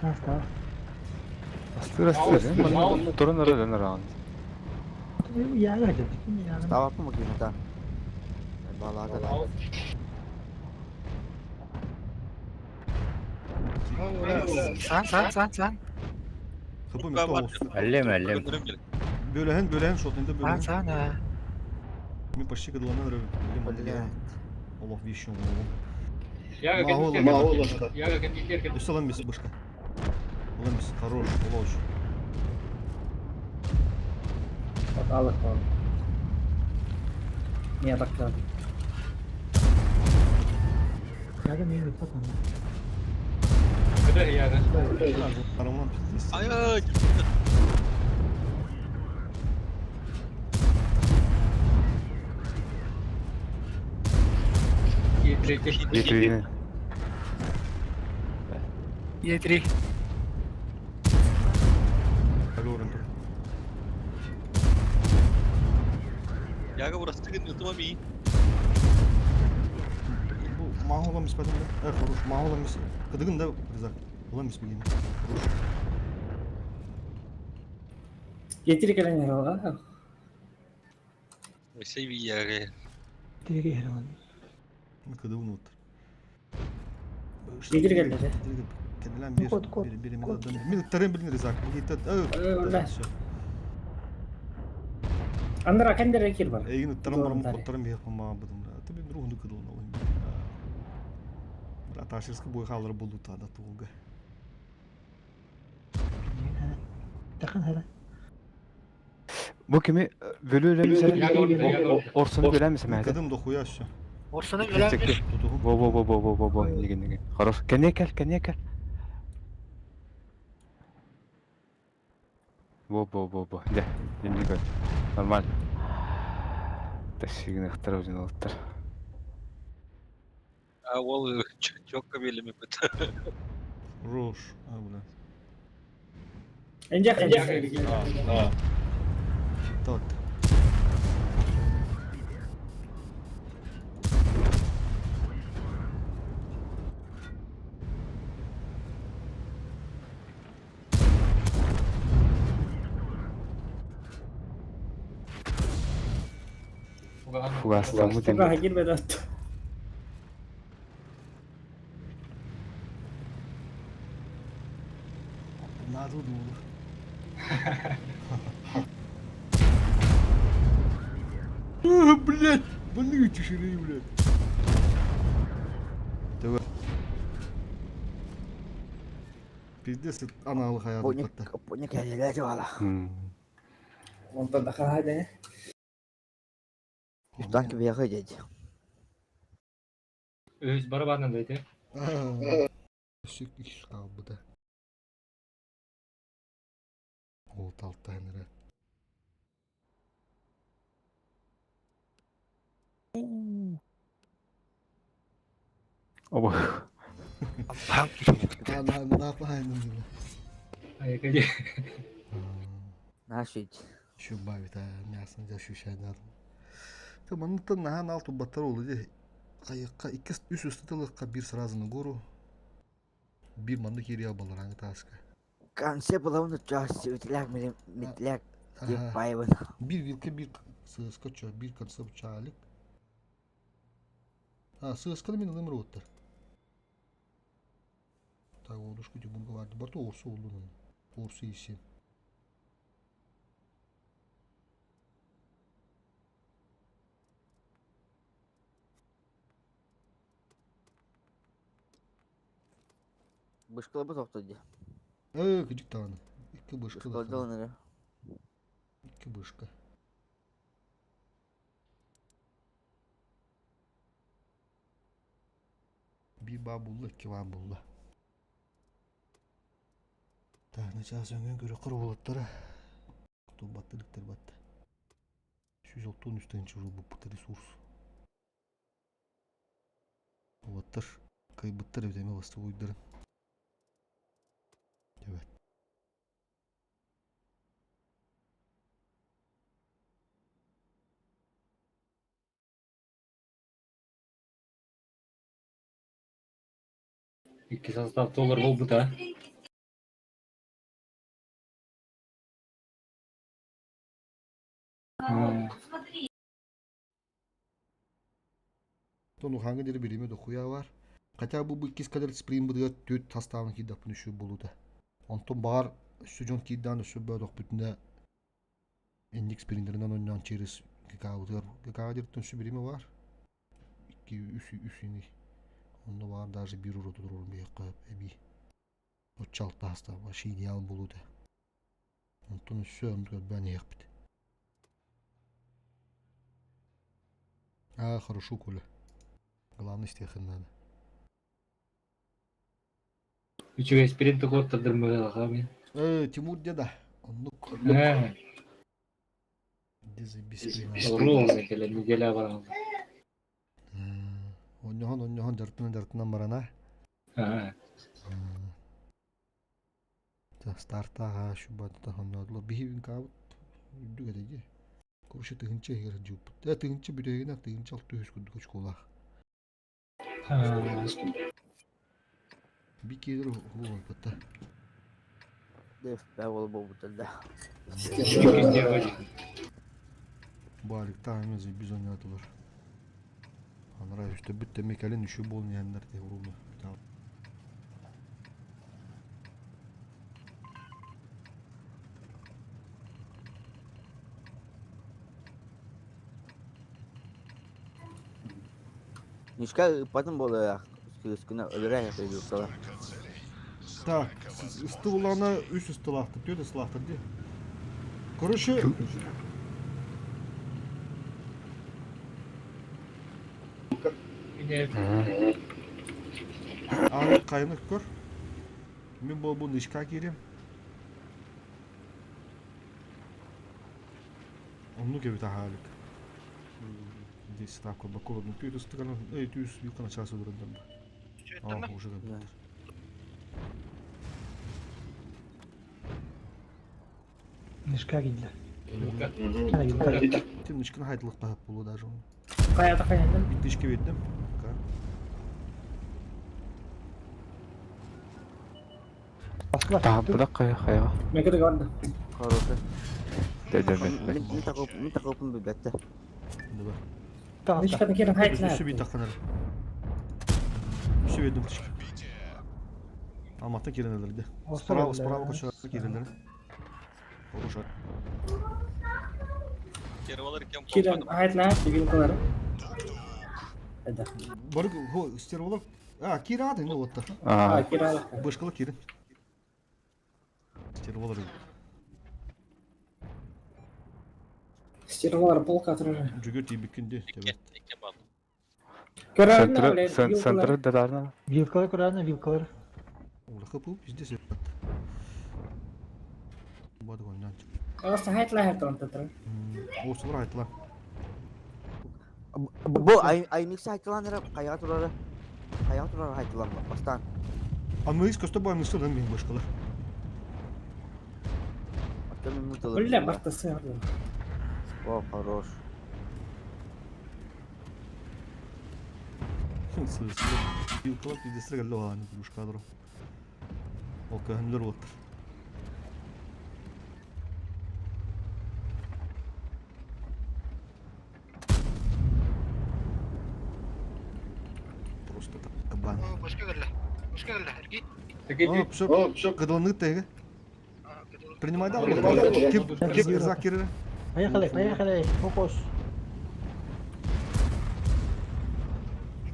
Аста. Астыр астыр. Турун ары дөнөр ан. Яга хajat. Яга. Tamam mı ki ta? Балада. Сан, сан, сан, сан. Хп мен тоғыз. Әллем, әллем. Бөләһән, бөләһән, шотында Сан, бөләһән. сан, а. Мен почти кыдыланан рөбе. Блядь. Аллах вещи он. Яга Маула, кендилер. маула. Яга кендилер. Үс алам бис бышка. Алам бис хорош, олош. Вот алых он. Не, так надо. Яга мен бит патан. Кыды яга. Араман пиздец. Ай, ай. Е3. Етрини. Е3. Алорен тур. Яга burası тыгын тыма ми. Бу махолам бис патында. Э, хорош, махолам бис. Кыдыгын да риза. Улам бис билген. Хорош. Етри кэлэн алга. Сей би яга. Тиги иһэр Кыдыбын уоттар. Игорь кэллэ. Кэннилэн бир бир бир мин адам. Мин ыттарын билин ризак. Өллө. Андра кендер кир бар. Эйгин ыттарым барым коттарым бир хомаа быдым. Ты бин рухну кыдылын олын. Аташырскы бой халыр болду тада тугуга. Тахан хара. Бу кими бөлүөлэмисэ Орсуну бөлөмисэ мәһэ. Кыдым дохуя все. Орсуну бөлөмис. Во во во во во во во ниге ниге. Хорош. Кене кел, кене кел. Во во во во. Де, немне көр. Нормально. Ташигин ыхтар өзүн алыттар. А ол четко белеме бит. Рош. А, бля. Энже Так. Фугастаммыт Фугаха кирбеди отто. Надо было. Блять, больные тишины, блядь. Давай. Пиздец, аналы хаялы патта. Пуник кэллэ дьуола. Онтон да хаһа Үстан кибиэхэ дьэдь. Өз барабанын да ити. Өссө икки хаалбыта. Ол талтаан эрэ. Оба. Айка Нашить. Еще бавит, а мясо не ощущать надо. Ты манытан нахан алту баттар олу де. Кайыкка икки үс ыстытылыкка бир сразу на гору. Бир манны кириya балараҥы тааска. Конце половину части үтляк метляк деп байбын. Бир вилка бир сыска чо, бир концепт чалик. А, сысканы мен ылым роттар. Так, одушку тибунга барды. Барты орсы олдун. Орсы исен. Бышкылы тохто ди. Э, кыжык тағаны. Икки бышка. Бышкылы дылын Икки бышка. Би ба булла, икки ба булла. Так, начаас өңөн көрө кыр болоттара. Тубаттылыктар батты. 193 тыһынча жыл буппут ресурс. Уоттар кайбыттар эбит басты буйдарын. Evet. Икки состав доллар болбута. Тону хаңы дери бириме дохуя бар. Хотя бы бу иккис кадр сприн быдыга төт таставын кидапын үшү болуда. Онтон бар сүжон кидан үшү бөдөх бүтүнө энник сприндеринен ойнон через ГК-бытыгар. ГК директен үшү бириме бар. Икки үс үс ини. Онно бар даже бир уроту турурун бияка эби. Отчал таста вообще идеал болуда. Онтон үшү онду бен япты. А, хорошо, Коля. Главное, стехин надо. Үчүгэй спринт куоттардыр мыгылаха Э, Тимур деда. Оннук. Э. Где заебись Рулны келе неделя баран. Оннохон, оннохон, жартынан, жартынан барана. Аа. Та старта шубата хоннодло бихибин кабыт. Үрдүк эдеги. Короче, тыгынча эгер жупут. Э, тыгынча бүтегина, тыгынча алты үс күндүк очколах. Би келер хуган патта. Деф бә болбут да. Балик та эмес бизон ятылар. Анараа үстөрбүт тэми кэлин үшү буолан иһэннэр дии урууму. Мишка ыппатын буолуох кыыскына өлөрө өйдүүр Так, ыстыбылана үс ыстылаахтар, түөрт ыстылаахтар дии. Короче, Аны кайны көр. Мин бу бу нышка киирем. Оннук эбит аһаалык. Здесь ставка бакова ну ты ыстыгана, эй, түс вилкана час өлөрөндөр. А, уже компьютер. Мишка киирдэ. Вилка. Тимничканы хайдылык баһап болу даже. Хайата хайатын. Биттишке бердим. Таһаппыдак хайа хайа. Мен кытык барда. Хороший. Дэ дэ дэ. Мин такып мин такыпын билбэтте. Мишкатын кирин хайытына. Үсү бит таққанар. Үсү бердим тишке. Алматта киренелерде. Справа, справа көшө киренелер. Хороша. Кирин хайытына вилкалары. Это. Барык, хо, стерволар. А, кира ады, ну вот. А, кира. Бышкалы кирин. Стерволар. Стерволар полка турар. Жүгөр тийбиккинде. Центр центр дадарна. Вилкалар көрәне, вилкалар. Улаха бу пиздец. Бады гоннан. Аса хайытла хайытла турар. Осылар айтыла. Бу аймикс айтыланыр каяга турары. Каяга турары айтылан бастан. Амыйс көстө бу амыйсы мен башкалар. Бля, бартасы. О, хорош. Вилкалар пиздец келди аны бушкадыр. Ол көһүнлөр болуптур. Просто так кабан. Башка келді. Башка келді. Эрги. О, все, кыдылнык теге. Принимай да. Кип, кип ирзак кире. Поехали, поехали. Фокус.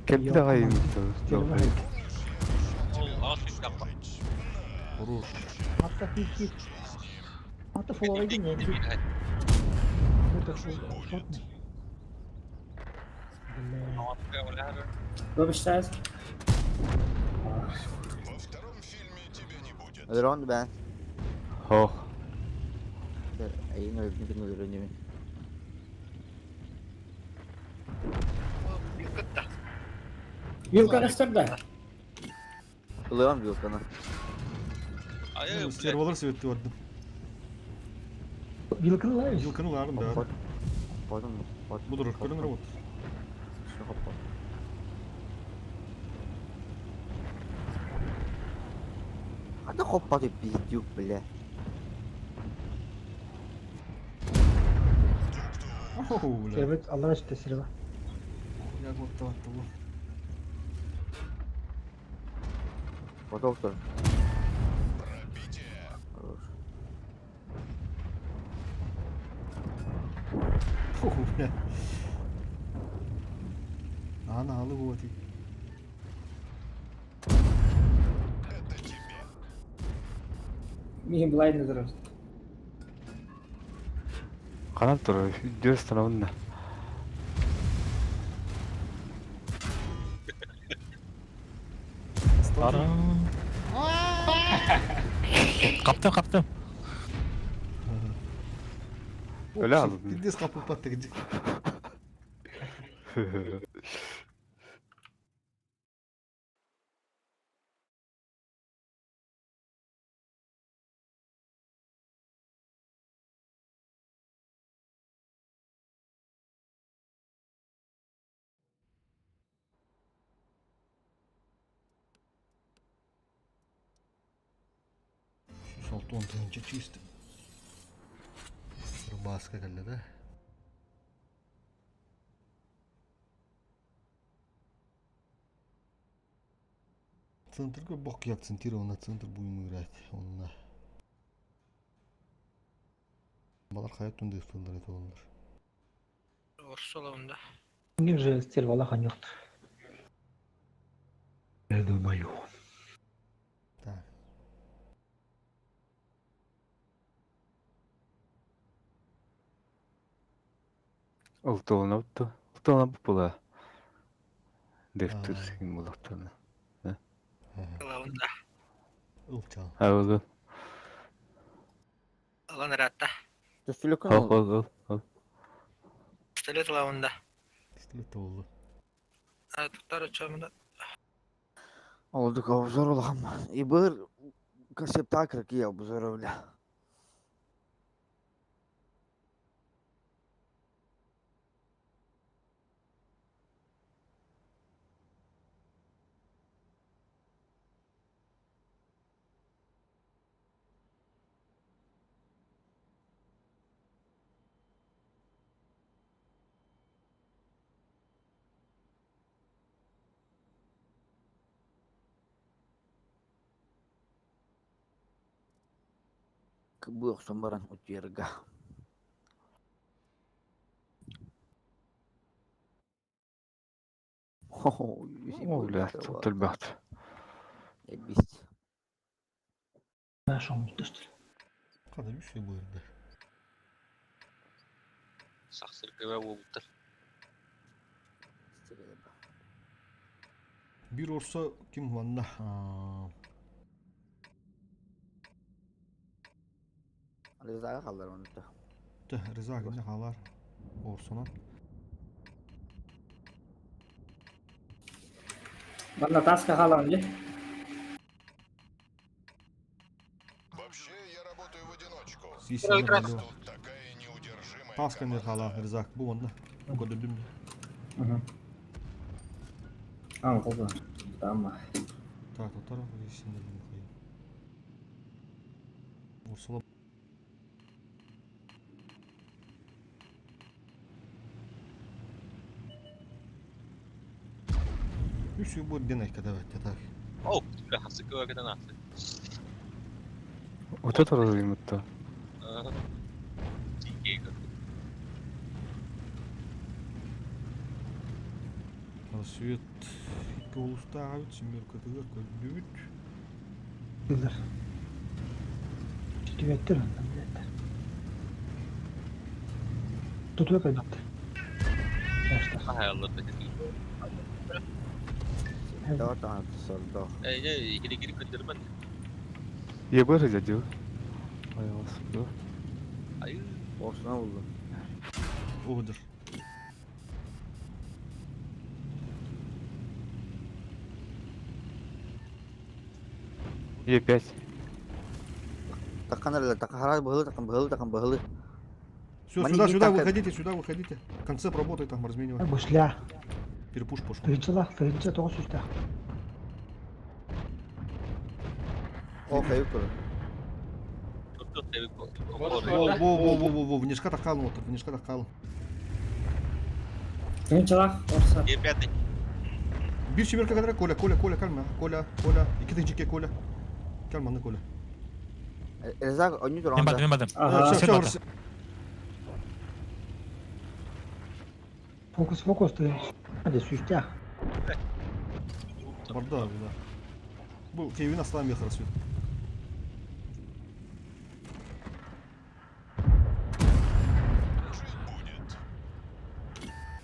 Кепти давай. Хорош. Атта хит. Атта фоловый не. Это шотный. Добыштайыз. Өлөрөн бен. Хох. Айын өлбүн өлөрөн Вилка кастырда. Ылыам вилканы. Стерволар светти бардым. Вилканы лайыз. Вилканы ларым да. Потом. Будур, көрүн работ. Ата хоппаты пиздюк, бля. Оу, бля. Сервет, Аллах işte серва. Я вот того. Поток тоже. Хорош. Оу, бля. Ана алы вот. Михин былай назар. Канал тур. Дөрс таравында. Каптым, каптым. Өлө алдым. Пиздец капып батты где. Солтон тыгынча чисто. Рубаска келди да. Центрга бок я акцентирован на центр будем играть. Онно. Балар хайа түнде ыстылар это олар. Орсоловында. У них же стервалаха нет. Я думаю. Так. Олтуолна бутту. Олтуолна була. Дефтер син булактарына. Ылабында. Ылчал. Ылы. Ылан ыраатта. Төстүлөккөн Ол ол ол ол. Пистолет ылабында. Пистолет болду. Туктар очомунда. Олдук обзор улахан. И быр концепта кия обзор бля. Бу баран утуйарга. О, блядь, тут Эбис. Нашел мутышты. Када үш бырды. Сахсыр көбө болуптар. Бир орса ким ванна? Рызага kallar onu da. Те, Рыза кимне халар? Орсонан. Манна таска халан ли? Сисин. Таска не хала, Рызак. Бу ванна. Бу көдөдүм. А, колду. Тамма. Так, отар сисин дедим. Орсола Үс бу ден айка давайте так. О, бля, хасы көбө кетен аты. Ото турар мутта. Тиге Свет улустаабыт, семерка тыгар көрдүбүт. Yıllar. Түбәттер ондан билеттер. Тутуя кайбатты. Жаштар. Хайаллар да кети. Dört tane sordu. Эй, не, кири-кири көндөрмөн. Ебыр задел. Ай, господи. Ай, Boşuna buldum. Оғдыр. Е5. Такkan öyle такkan харас быһылы такkan быһылы такkan быһылы. Все, Мани сюда, бир сюда такка- выходите, сюда выходите. Концепт работает там, разменивай. Бушля. Перепуш пошел. Тыгынчыла, тыгынча тоғыз үсті. О кайып турur. Тут тебик Во, во, во, во, во, во, внешка такал отыр, внешка такал. Тыгынчыла, орса. Е5. Бир семерка кадра, Коля, Коля, Коля, кальма, Коля, Коля, ики тынчике, Коля. Кальма, на Коля. Резак ойну тур Мен бардым, мен бардым. Ага. Все, Сен все, Фокус, фокус тыгынчы. Hadi süste. Барда, да. Бу, Кевин оставим их рассвет.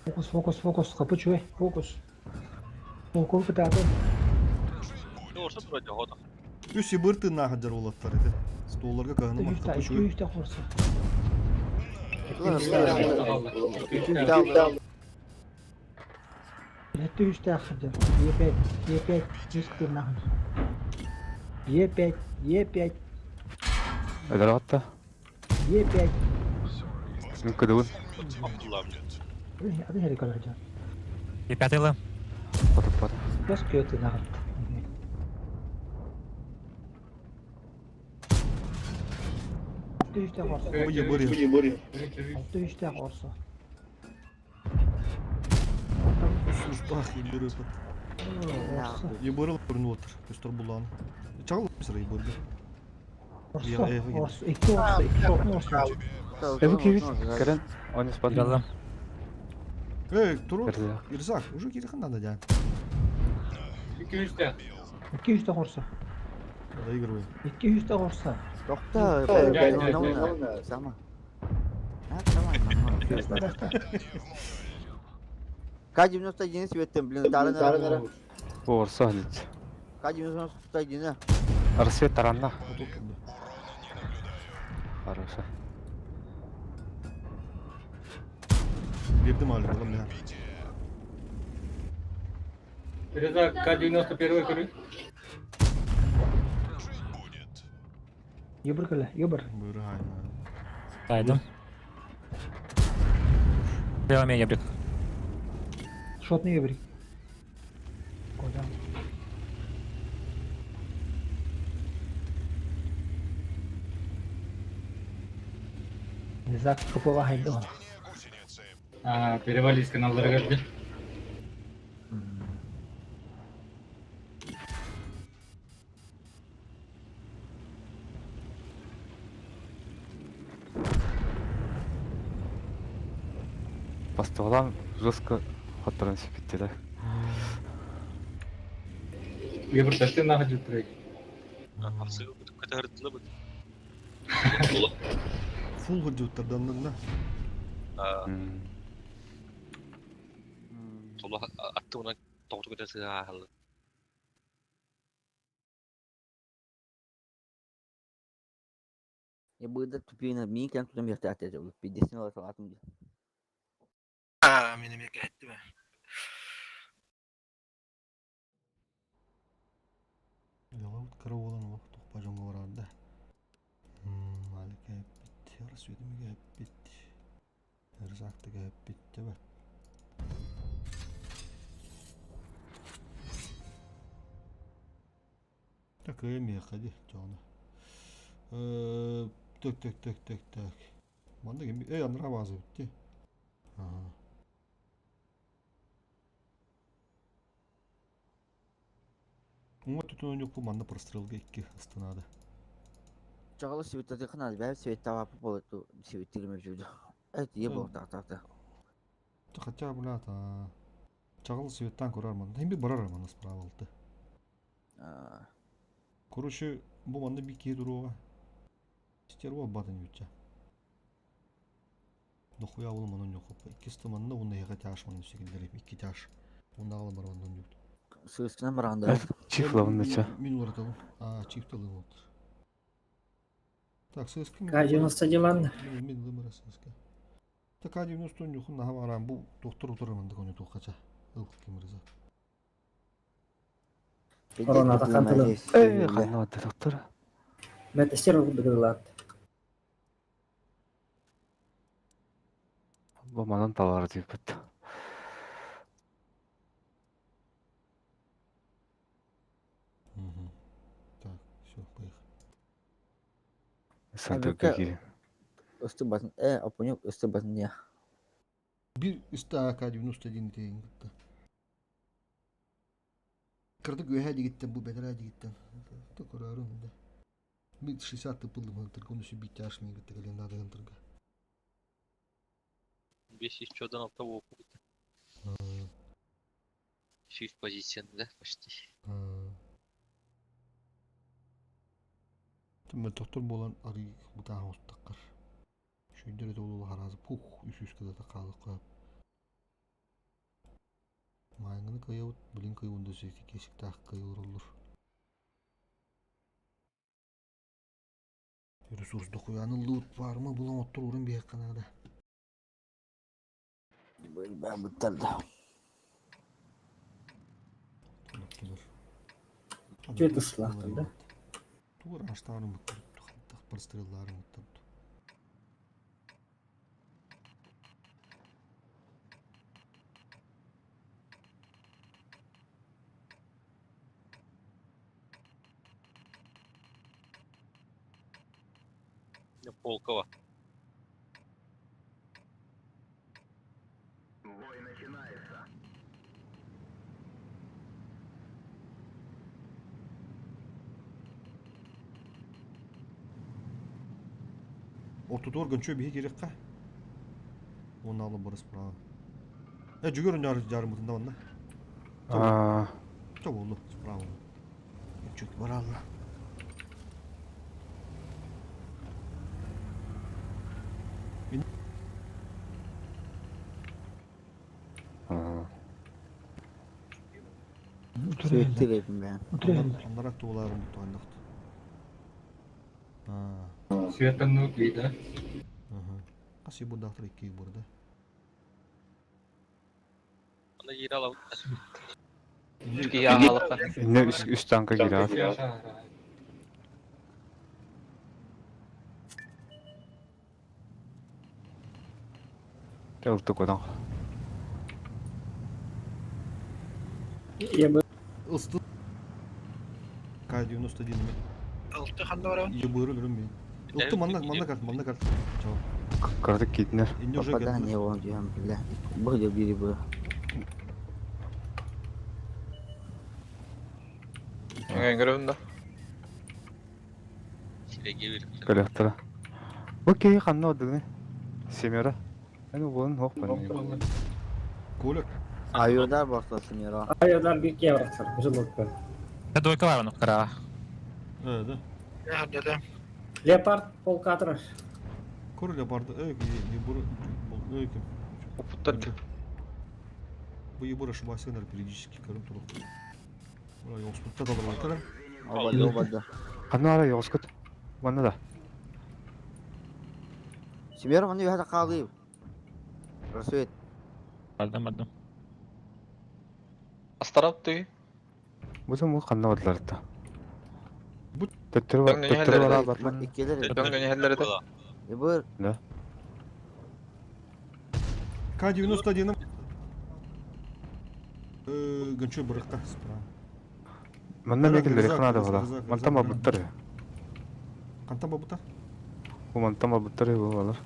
Фокус, фокус, фокус. Капы чуй. Фокус. Фокус кытааты. Орса тура жогото. Үс ибырты нахаджар олаттар эти. Столларга каганы Үсті, мактап үсті, үсті хорса. Билетти үсті ақырды. Е5, Е5, жүз кытырнахын. Е5, Е5, Эдератта. Е5. Мүмкүн. Ады хери kalacak. Е5 ылы. Батып батып. Бас көтü нахын. Алты үсті хорса. Ой, Алты үсті хорса. Устах ибыры. Ебырыл көрүнүп отыр. Көстөр булан. Чагыл сыра ебырды. Орсо, орсо, икки орсо, икки шотный орсо. Эбу кибит кэлэн он спад. Яллам. Эй, туру. Ирзак, уже кирихан надо дя. 200 200 орсо. Доигрывай. 200 орсо. Тохта, сама. К-91 светтен, блин, дары Орсо халит. К-91. Рассвет таранна. Хорошо. Бердим али, балам я. Резак К-91 көрүй. Ебір кэлэ, ебір. Бырай. Тайдым. Лево меня ебрик. Шотный ебір. Куда? Низак купова хайдо. А, перевались каналдары көрдү. Бастығалан жестко хоттарын сепетті да. Ебір тастен нахы жүттірек. Ахсыгы бүтүп көтөрдүлө бут. Фул hodиуттардан да. Тула аттыгына токту көтө сыгаалы. Я буду тупина, мин кем тутам яхта атты. Пидесин ала салатым. А, мин эмиэ кэһэттим ээ. Ялаут караолан олох тухпа жоңго барар да. Али кэппит, рассветими кэппит. Рызакты кэппит тебе. Так, эми ходи, жона. Так, так, так, так, так. Манда кем? Эй, андра базы битти. Ага. Уңа түтін жоқ бұл манда прострелге икки астынады. Чагалы светтати хана, бәп свет тава болот, свет тилеме жүрдү. Эт ие бол так так так. Хотя, бля, та... Чагыл светтан көрөр манда. Хим бир барар манда справа алты. Короче, бу манда бир кие дуруга. Стерва батын ютча. Дохуя ол манын yok. Икки манна онда яга тяж манын секилдери. Икки тяж. Онда ала бар ондан yok. Сыскынан барганда. Чиф лавыныча. Мин ураталым. А, чиф талым вот. Так, сыскы. К-91 ладно. Мин лымыра сыскы. Так, К-90 юхун наха баран бу доктор утурамын да кону токача. Ыл кимрыза. Корона тахантылы. Эй, ханна доктор. Бәт стерва курдук Бу манан талар дип бит. Так, все, поехали. Санта какие. Өстү батын, опонюк өстү батын я. Бир үстә К-91 деген гытта. Кырды гөһә дигиттен бу бәдәрә дигиттен. Токорарым да. Бит 60 тыпылды мантырга, оны сү бит тяш мен гытта кален нада гантырга. 5 еще алта болуп бит. 6 позицияны да почти. Түмө доктор болан ари бутаа хостаккар. Шүйдөрө толу харазы пух үс кызата калык коюп. Майыңны кыйып, билин кыйып сөйті кесик тақ кыйылыр olur. Ресурс докуяны лут бар mı? Булан оттур урын бияк канада. Бу бутталда. Чөт ыслахтыр да. Тугар аштарын буттар. Хаттак прострелларын буттар. Полкова. Бой начинается. Ортотугар гончо биһи киириэххэ. Уонна алла барыс справа. Э, жүгөр өнөр жарымытында манна. Аа. Чо болду, справа. Чуть баралла. Сүөттүр бэйэн. Аннара туоларым туһаннахт. Светанну да. Хас будаахтар икки бурда. Аны жире алабыт. Инне үс танка киирэр. Ылты кодон. Я бы... Ысты. К-91 ми. Ылты ханна барабын? Ебыры өлөрүм мен. Ылты манна манна карт, манна карт. Чао. Кырдык киитинер. Инне уже Попадание вон дьям, бля. Бу бири бу. Көрөбүн да. Сиреге берип. Көлөктөрө. Бу киһи ханна ордугуну? Семера. Аны уолун хоқ баны. Коля. Айодар баста Семера. Айодар bir кеврахсар, жилотка. Я двойка бар, ну, кара. Э, да. Леопард полкатра. Көр леопарды. Э, ебыры. Э, ким. Опуттар. Бу ебыры ошибайся, наверное, периодически көрүм турук. Ура, йооспутта да бар. Обады, обады. Ханна ара йоскут. Манна да. Семера маны юхата калып. Рассвет. Бардым, бардым. Астарап ты. Бу му ханна ордулар да. Бу Төттөрү бар, төттөрү бар бар. Иккелер. Ебыр. Да. К-91. Э, гончо бырыкта справа. Манна мекелер хана да бала. Мантан бабыттар. Кантан бабыттар? Бу мантан бабыттар бу балар.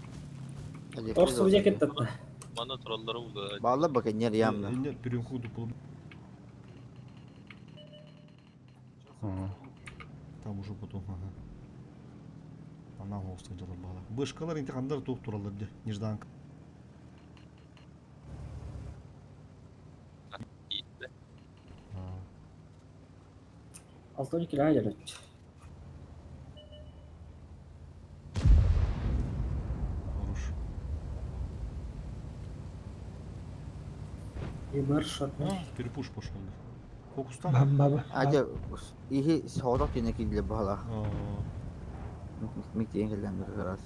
Орсу жекет татта. Мана тураллары бу. Балла бака нер ямна. Нет, переход пол. Там уже потом, ага. Ана оста жалар бала. Бышкалар инте хандар тук туралар де, нежданка. Алтын килә жарыт. Хорош. Ебыр шот. Перепуш пошел. Фокус там. Ажа ихи сорок тине килде бала. Мик тиен как раз.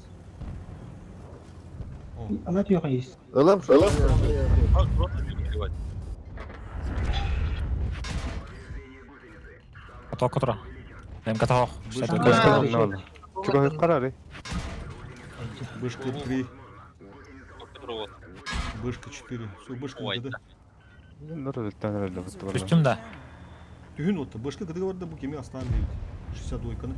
Ала түйөкөн есть. Ылым Ылым. Каток котра. Лем каток. Чего карары? Бышка 3. Бышка 4. Все, бышка ГД. Түстүм да. Түһүн отты. Бышка ГД барда бу кеме астан дейт. 62 каны.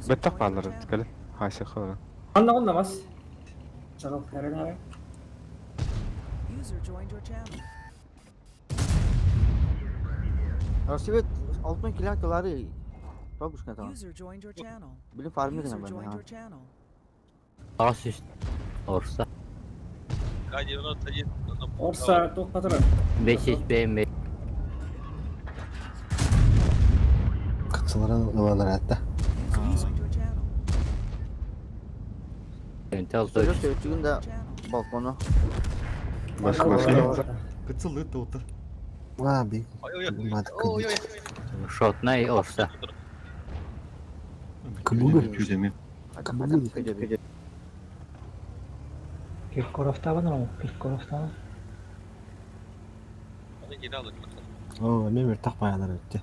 Беттак балар кэле. Хайсы хара. Анна оннамас. Чагыл хәрәнә. User joined your channel. Рассвет алтын килякалары. Бабушка там. User joined your channel. Билин фармер User на joined бана. your channel. Ас үст. Орса. К-91. Орса тук катра. 5 HP Кытсыларын ылалар атта. Интел Сөйтүгүн да балкону. Башка башка. Кытсыл ытты отты. Ва, би. Шотнай орса. Кыбугы. Чүземе. Кыбугы. Киркоровтабын ол, Киркоровтабын. Аны жире алып. О, мен бир такпаялар өттү.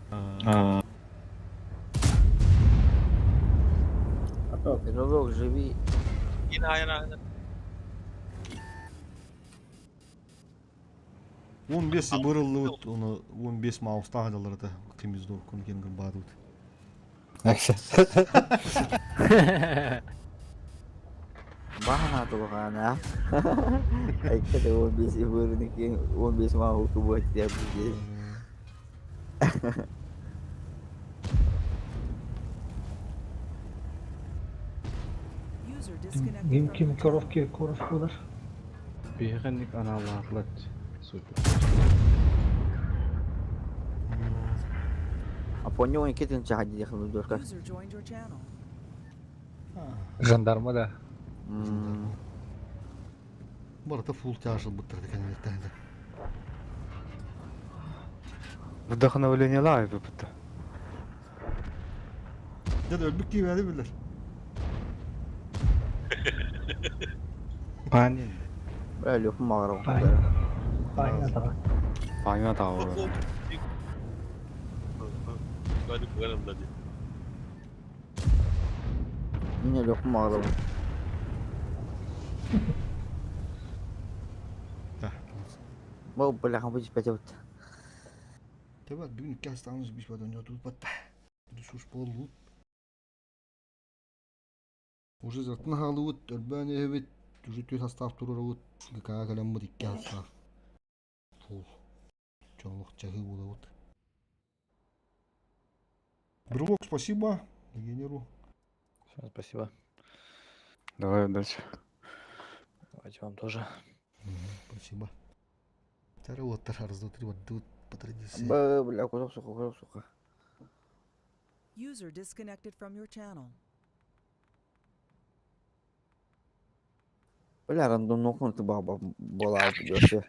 Пирожок, живи. Yine ayına. 15 бырыллыбыт, оны 15 маустан жалар это кимиздор кун кенгин бадыбыт. Акша. Бахана тугана. Айката 15 бөрүнү 15 ма хуку бот деп бизде. User disconnected Ким from ким your channel. коровки коров булар. Биһиэхэнник аналлаахлар супер. А понял, он кетин чахади дехал дурка. User joined your channel. Жандарма да. Барыта фул тяжел буттар декенлектен. Вдохновление лайвы бутта. Дед өлбүк киймэди билер. Панин. Бля, лёг мағыр. Паня таға. Панина тауы. Міне лёг мағыр. Бұл бля, хамбы жетпей өтті. Тебат бүгүн икки астагыбыз биш бат ойнотуп батта. Душуш болуп. Уже затын хаалыбыт, өлбөөн эһэбит, уже түс астаах турарабыт, ГК кэлэммит икки астаах. Фул. Чоңлук чаһы булабыт. Брелок, спасибо. Легионеру. Всё, спасибо. Давай удачи. Давайте вам тоже. Спасибо. Второй вот раз, два, три, вот тут по традиции. Б, бля, кусок сука, кусок сука. User disconnected from your channel. Бля, рандом нокнуты баба была вообще.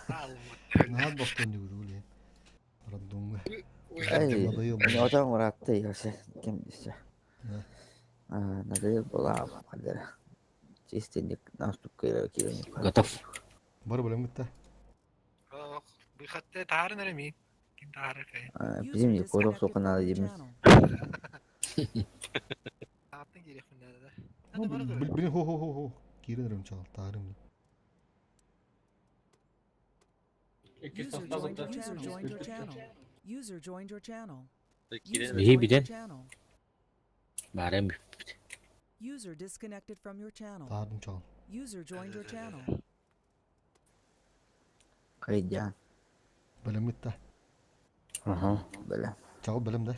Нахад бастон дегүр Рандомга. Эй, Надоел. не отам ратты вообще. Кем десе. Да. Надоел была, хадера. Чистенник наступ кирилл. Готов. Бар билем битте. Быхатты тарын эреми. Ким тары кай. Bizim User de кусок disconnected сука from надо your дейміз. channel. Аттын керек мында да. Билин хо хо хо хо. Кирен рем чал тарым. User joined your channel. Joined your channel. User joined your channel. User Биһи joined your билэн. channel. Баран User disconnected from your channel. Тарым чал. User joined your channel. Кайдян. Билем битте. Ага. Бля. Чал билем да.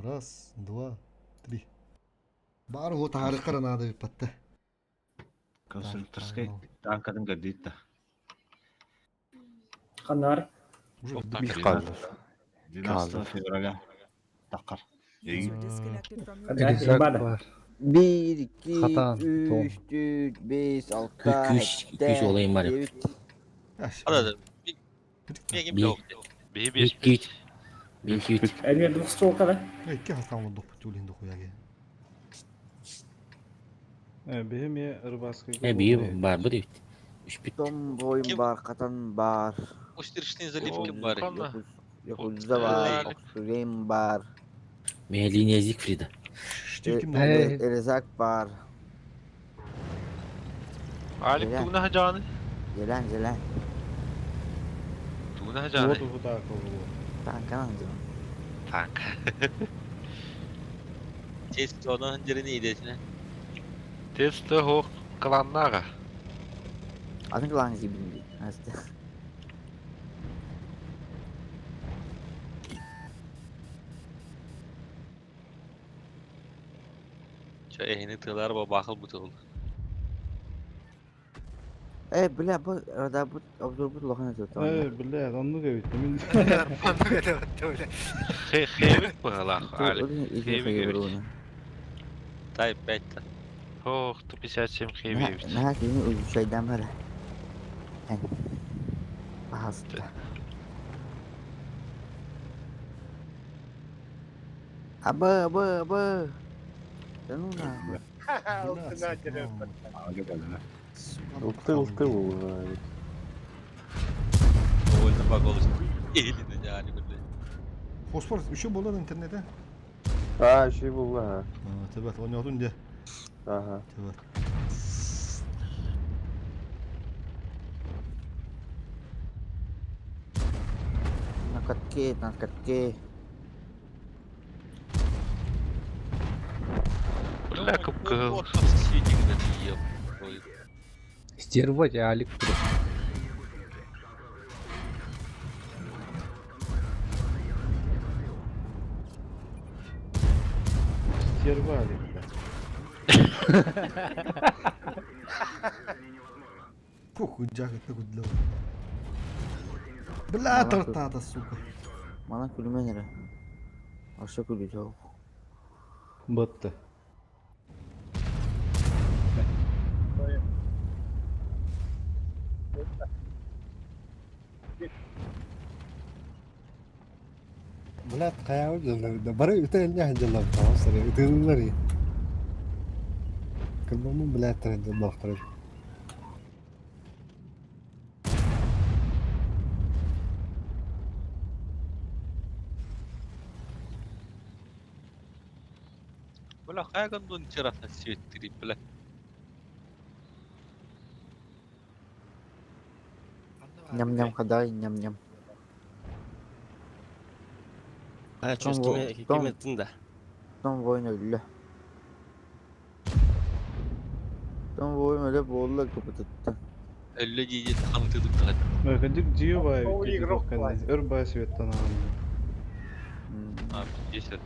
Раз, два, три. Бар го тары каранады бит батты. Конструкторской танкадын көрдүйт да. Қанар. Уже Михайлов. 12 февраля. Такар. User disconnected from your Қандай? channel. Бада. бар. Bir, iki, Хатан, том. üç, dört, beş, altı, Күш, күш олайым бар. девять. Арада. Би. Би Би күйт. Би күйт. Әне двухстволка да? Икки хастан доп тюлин дохуяге. Биһи рыбацкий. Э, би бар бу дейт. Үш бит. Том бойым бар, катан бар. Устершный заливки бар. Якудза бар, Оксурем бар. Мен линия Зигфрида. Эрезак бар. Алик Зелен. тугна хажаны. Зелен, зелен. Тугна хажаны. Танкан зелен. Танк. Тест оны ханжырын идесine. Тест хох кланнага. Атын клан зибинди. Асты. Ча эхини тылар ба бахыл бутыл. Э, бля, бу рада бу обзор бу лохана тут. Э, бля, онну кебит. Мин Хевик бахалах, Алик. Хевик Хевик. Тай 5 та. Ох, 157 хевик. На, кини үзүчайдан бара. Пожалуйста. Абы, абы, абы. Да ну нахуй. Ылты ылты уже. Довольно баголос. Или на Алик, блядь. Фосфор еще было интернете? А, еще и был, ага. Тебет, ойнадын де. Ага. Тебет. На катке, на катке. Бля, капкал. Стервать, Алик. Серва алик, Похуй, Джак, это гудло. Бля, тартата, сука. Мана күлүмэн эрэ. Аша күлүтэ Батты. Блядь, хайаабыт дьыллар бары үтэ энньэ дьыллар таҕыстар ытыыллар Кырбаммын блядь дьыллаахтар Бля, хайа гондон чараса светтири, бля. Ням-ням хадай, ням-ням. А, чё, с кем, кем это да? Том воин өллө. Том воин өлө буолла кыпытытта. Өллө дии хантыдык тагат. Кадик дию бай өр бай светтан ағын. А, 50.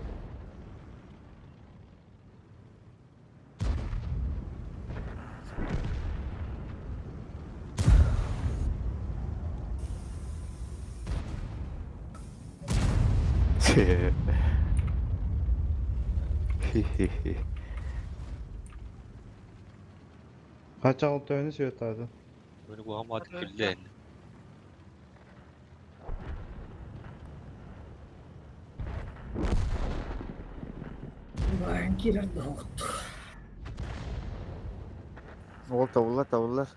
Хе-хе-хе. Қача алты свет ады. Мені гуамат күллен. Баан кирер доҕутту. Ол табыллар табыллар.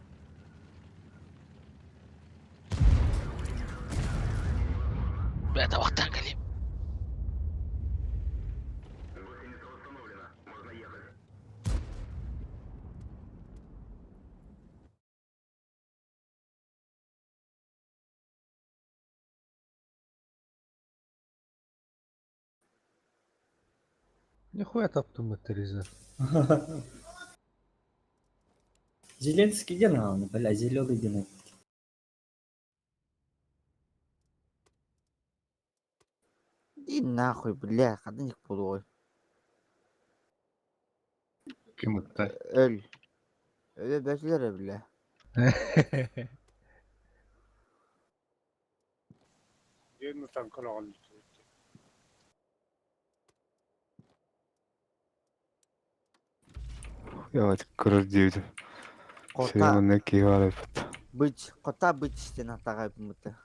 Бля, табақтан кәлем. Нихуя таптым Тереза. Зеленский где на бля, зеленый где Иди нахуй, бля, хадыник полуой. Ким ытта? Өл. Өлө бәсилер бля. Я вот көрөр диэбитим. Кота Сиремонна киһи бар эбит. быч, кота быч сен атагай бумыты.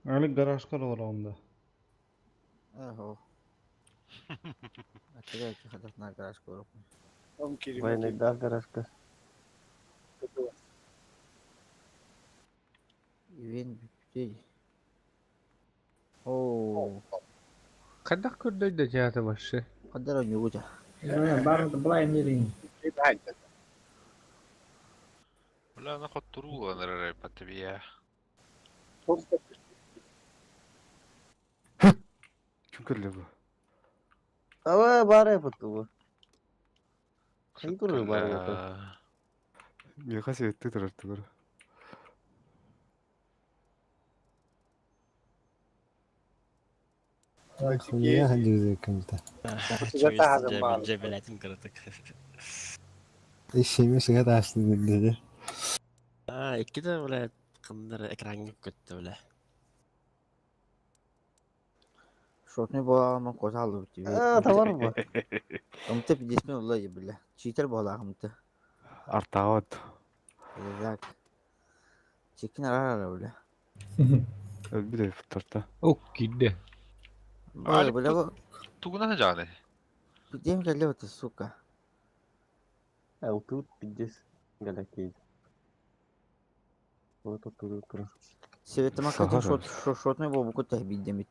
Али гаражка олар онда. Эхо. Атагай ки хадат на гараж көрөп. Военный гаражка. Ивен бүтей. Оо, Хайдах көрдөй да жаата башы. кадар нюгута. Бар былай мирин. Бля, нахуй туру анрарай патвия. Ким көрдө бу? Ава бары бу. Хайы туру бары бу. Миэхэ светти турар тугур. Хуя ханжы кымта. Жебелетим кырытык. Ишеме сыгат ашты dedi. А, икки да, бля, кындыр экранга көттү, бля. Шотны болагаман кота алып бит. А, товар бу. Ымты пидесмен улай бля. Читер болагымты. Артаабат. Так. Чекин арара бля. Өлбүт эбит тарта. Ок кидде. Бай бля бу. Тугуна жаны. Пидем келе вот сука. Тут пиздец. Галакей. Вот тут тут. Светема катин шот шотны бобу кута бидемит.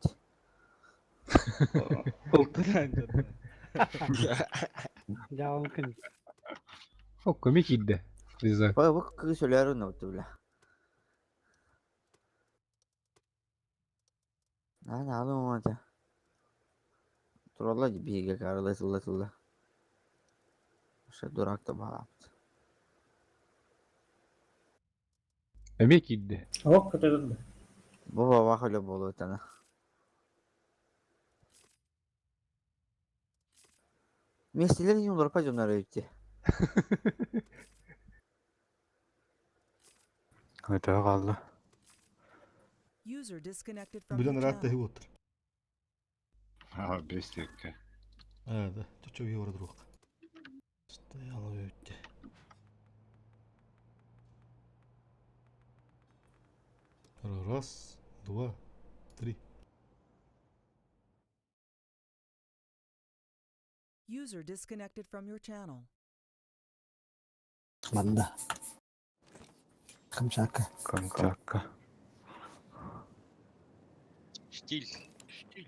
Олтыран. Дьаалкын. О, көмө киирдэ. Риза. Бу бу кыыс өлөөр оннобут бля. Наан аалы оҥоото. Туралла биһиги карылай сылла сылла. Ше дурак да баҕааппыт. Эмиэ киирдэ. Ох, көтөрүн. Бу бабах өлө буолуотана. Миэстэлэр иһин уларпа дьоннор эбитти. Өтөө хаалла. User disconnected from Бүтэн your ыраатта channel. иһи уоттар. А, бестекке. А, да. Чочо үйе бара туруох. Стояла өттө. Раз, два, три. User disconnected from your channel. Манда. Камчатка. Камчатка. Штиль. Штиль.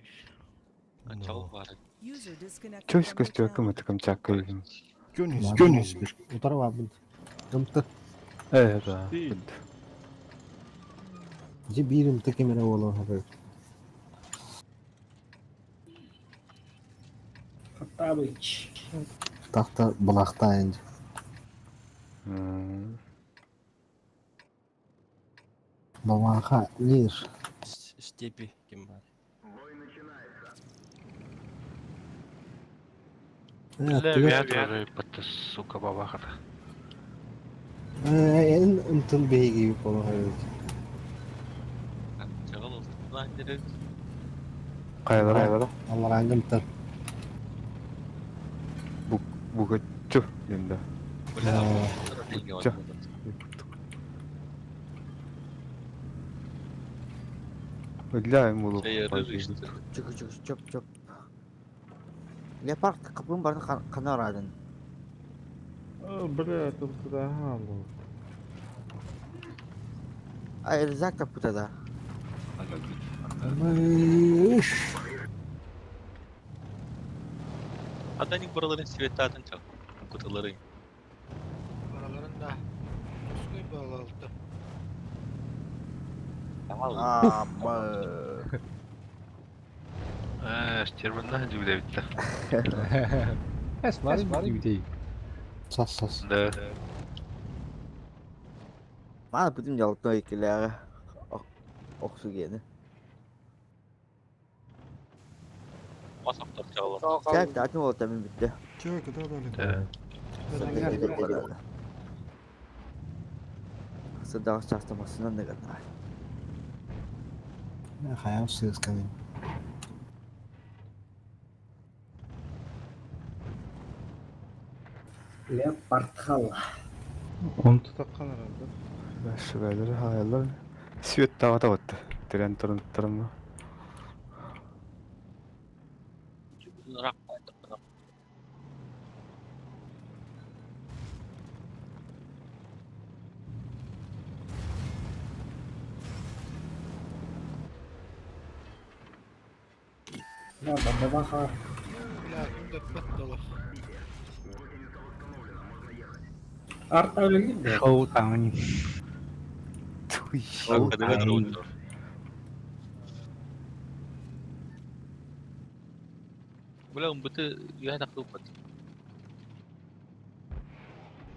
Начало бары. User disconnected Чөс from your көстүөккө channel. мыты Камчатка деген. Көнүс. Утары бабын. Ымты. Э, да. Же биир ымты кемере боло хабы. Хоттабыч. Тахта булакта энди. Бабаха лир. Степи ким бар. Бля, сука, бабахата. Эн ымтын беги боло хабы. Чагыл ылтынан дерек. Кайлара. Кайлара. Аллараңгы ымтын. Бук бугаччу енді. Чё? Бля, ему Чүкү чүкү чөп чөп. Леопард капын барын кана арадын. Бля, тут ага, был. Ай, рюкзак таппыта да. Аданик buraların светатын чак. Kutuları. Aralarında. Üsküy bağlı. Аба. Стерванна жүгүлэбитте. Эс, мары битей. Сас сас. Да. Мана бүтүн жалтой экилеге. Оксу гени. Масақтар чагылар. Так, атын болот мен бүттү. Чё, куда дали? Сыдагы частамасынан да гана. Хаям сысканы. Леопард хал. Он тут аккан аралды. Шүгәлер хайлар. Свет тава таватты. Терен турын турын. Рақ. Да, бабаха. Бля, ким дөппөт долох. Арта өлген бе. Шоу таун. Шоу таун. Бля, быты үйә тақылып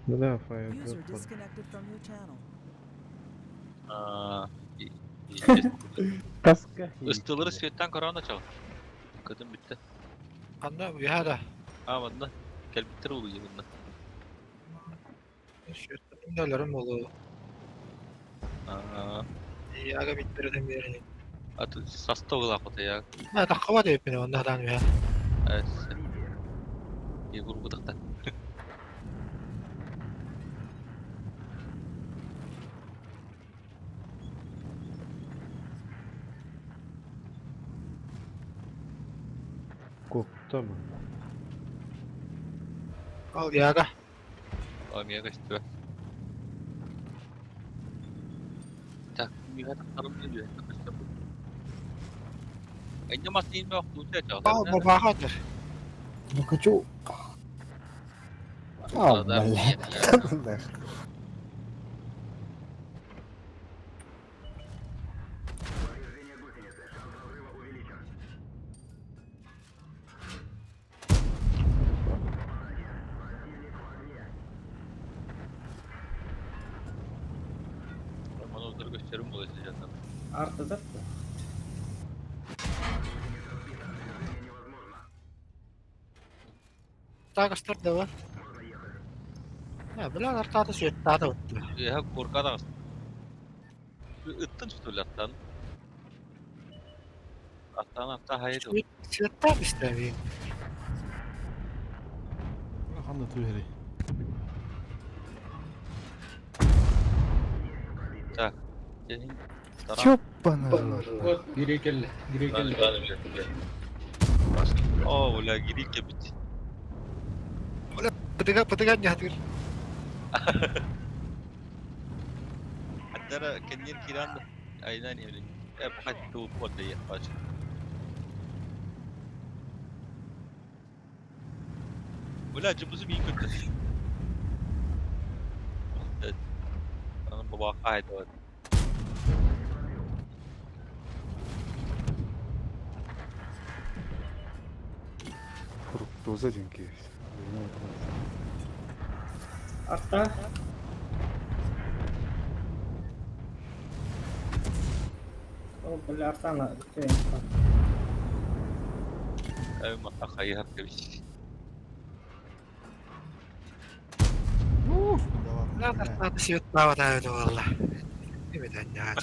Бля, файл. User disconnected from your channel. Таска. Ыстылыры светтан корона чал. Кытын битте. Анда уяда. А, мында. Келбиттер улу жибында. Шөттüm дөлөрүм болу. Аа, Яга биттерден берин. аты састы ола кота я. На таккаба деп мен онда дан уя. Эс. Егор бутакта. Копта мы. Ал яга. Омега стө. Так, мига тактарым диye. Энне масын бак тутя чал. Ал бабага дер. Не хочу. А, блядь. Романов көстөрүм була сылдьан. Артыдар. Тагыстар да бар. Я, бля, артата светтата утты. Эһэ курка таҕыс. Ыттын tutulаттан. Аттан атта хайы ду. Светтап истәби. Ханна түһэри. Так. Сенин Чоппана. Вот, гире келли, гире келли. О, бля, гири кебит. Пытыга пытыга нятыр. Hatta kendini kiran da aynen öyle. Hep hatta bu poda yapar. Бля, жыбызы мин көтөр. Аны баба кайда. Фруктоза деңки. Арта. О, бля, артана. Ай, мата хайы хак кебис. Бля, артата светтава да валла. Эбет аннаа.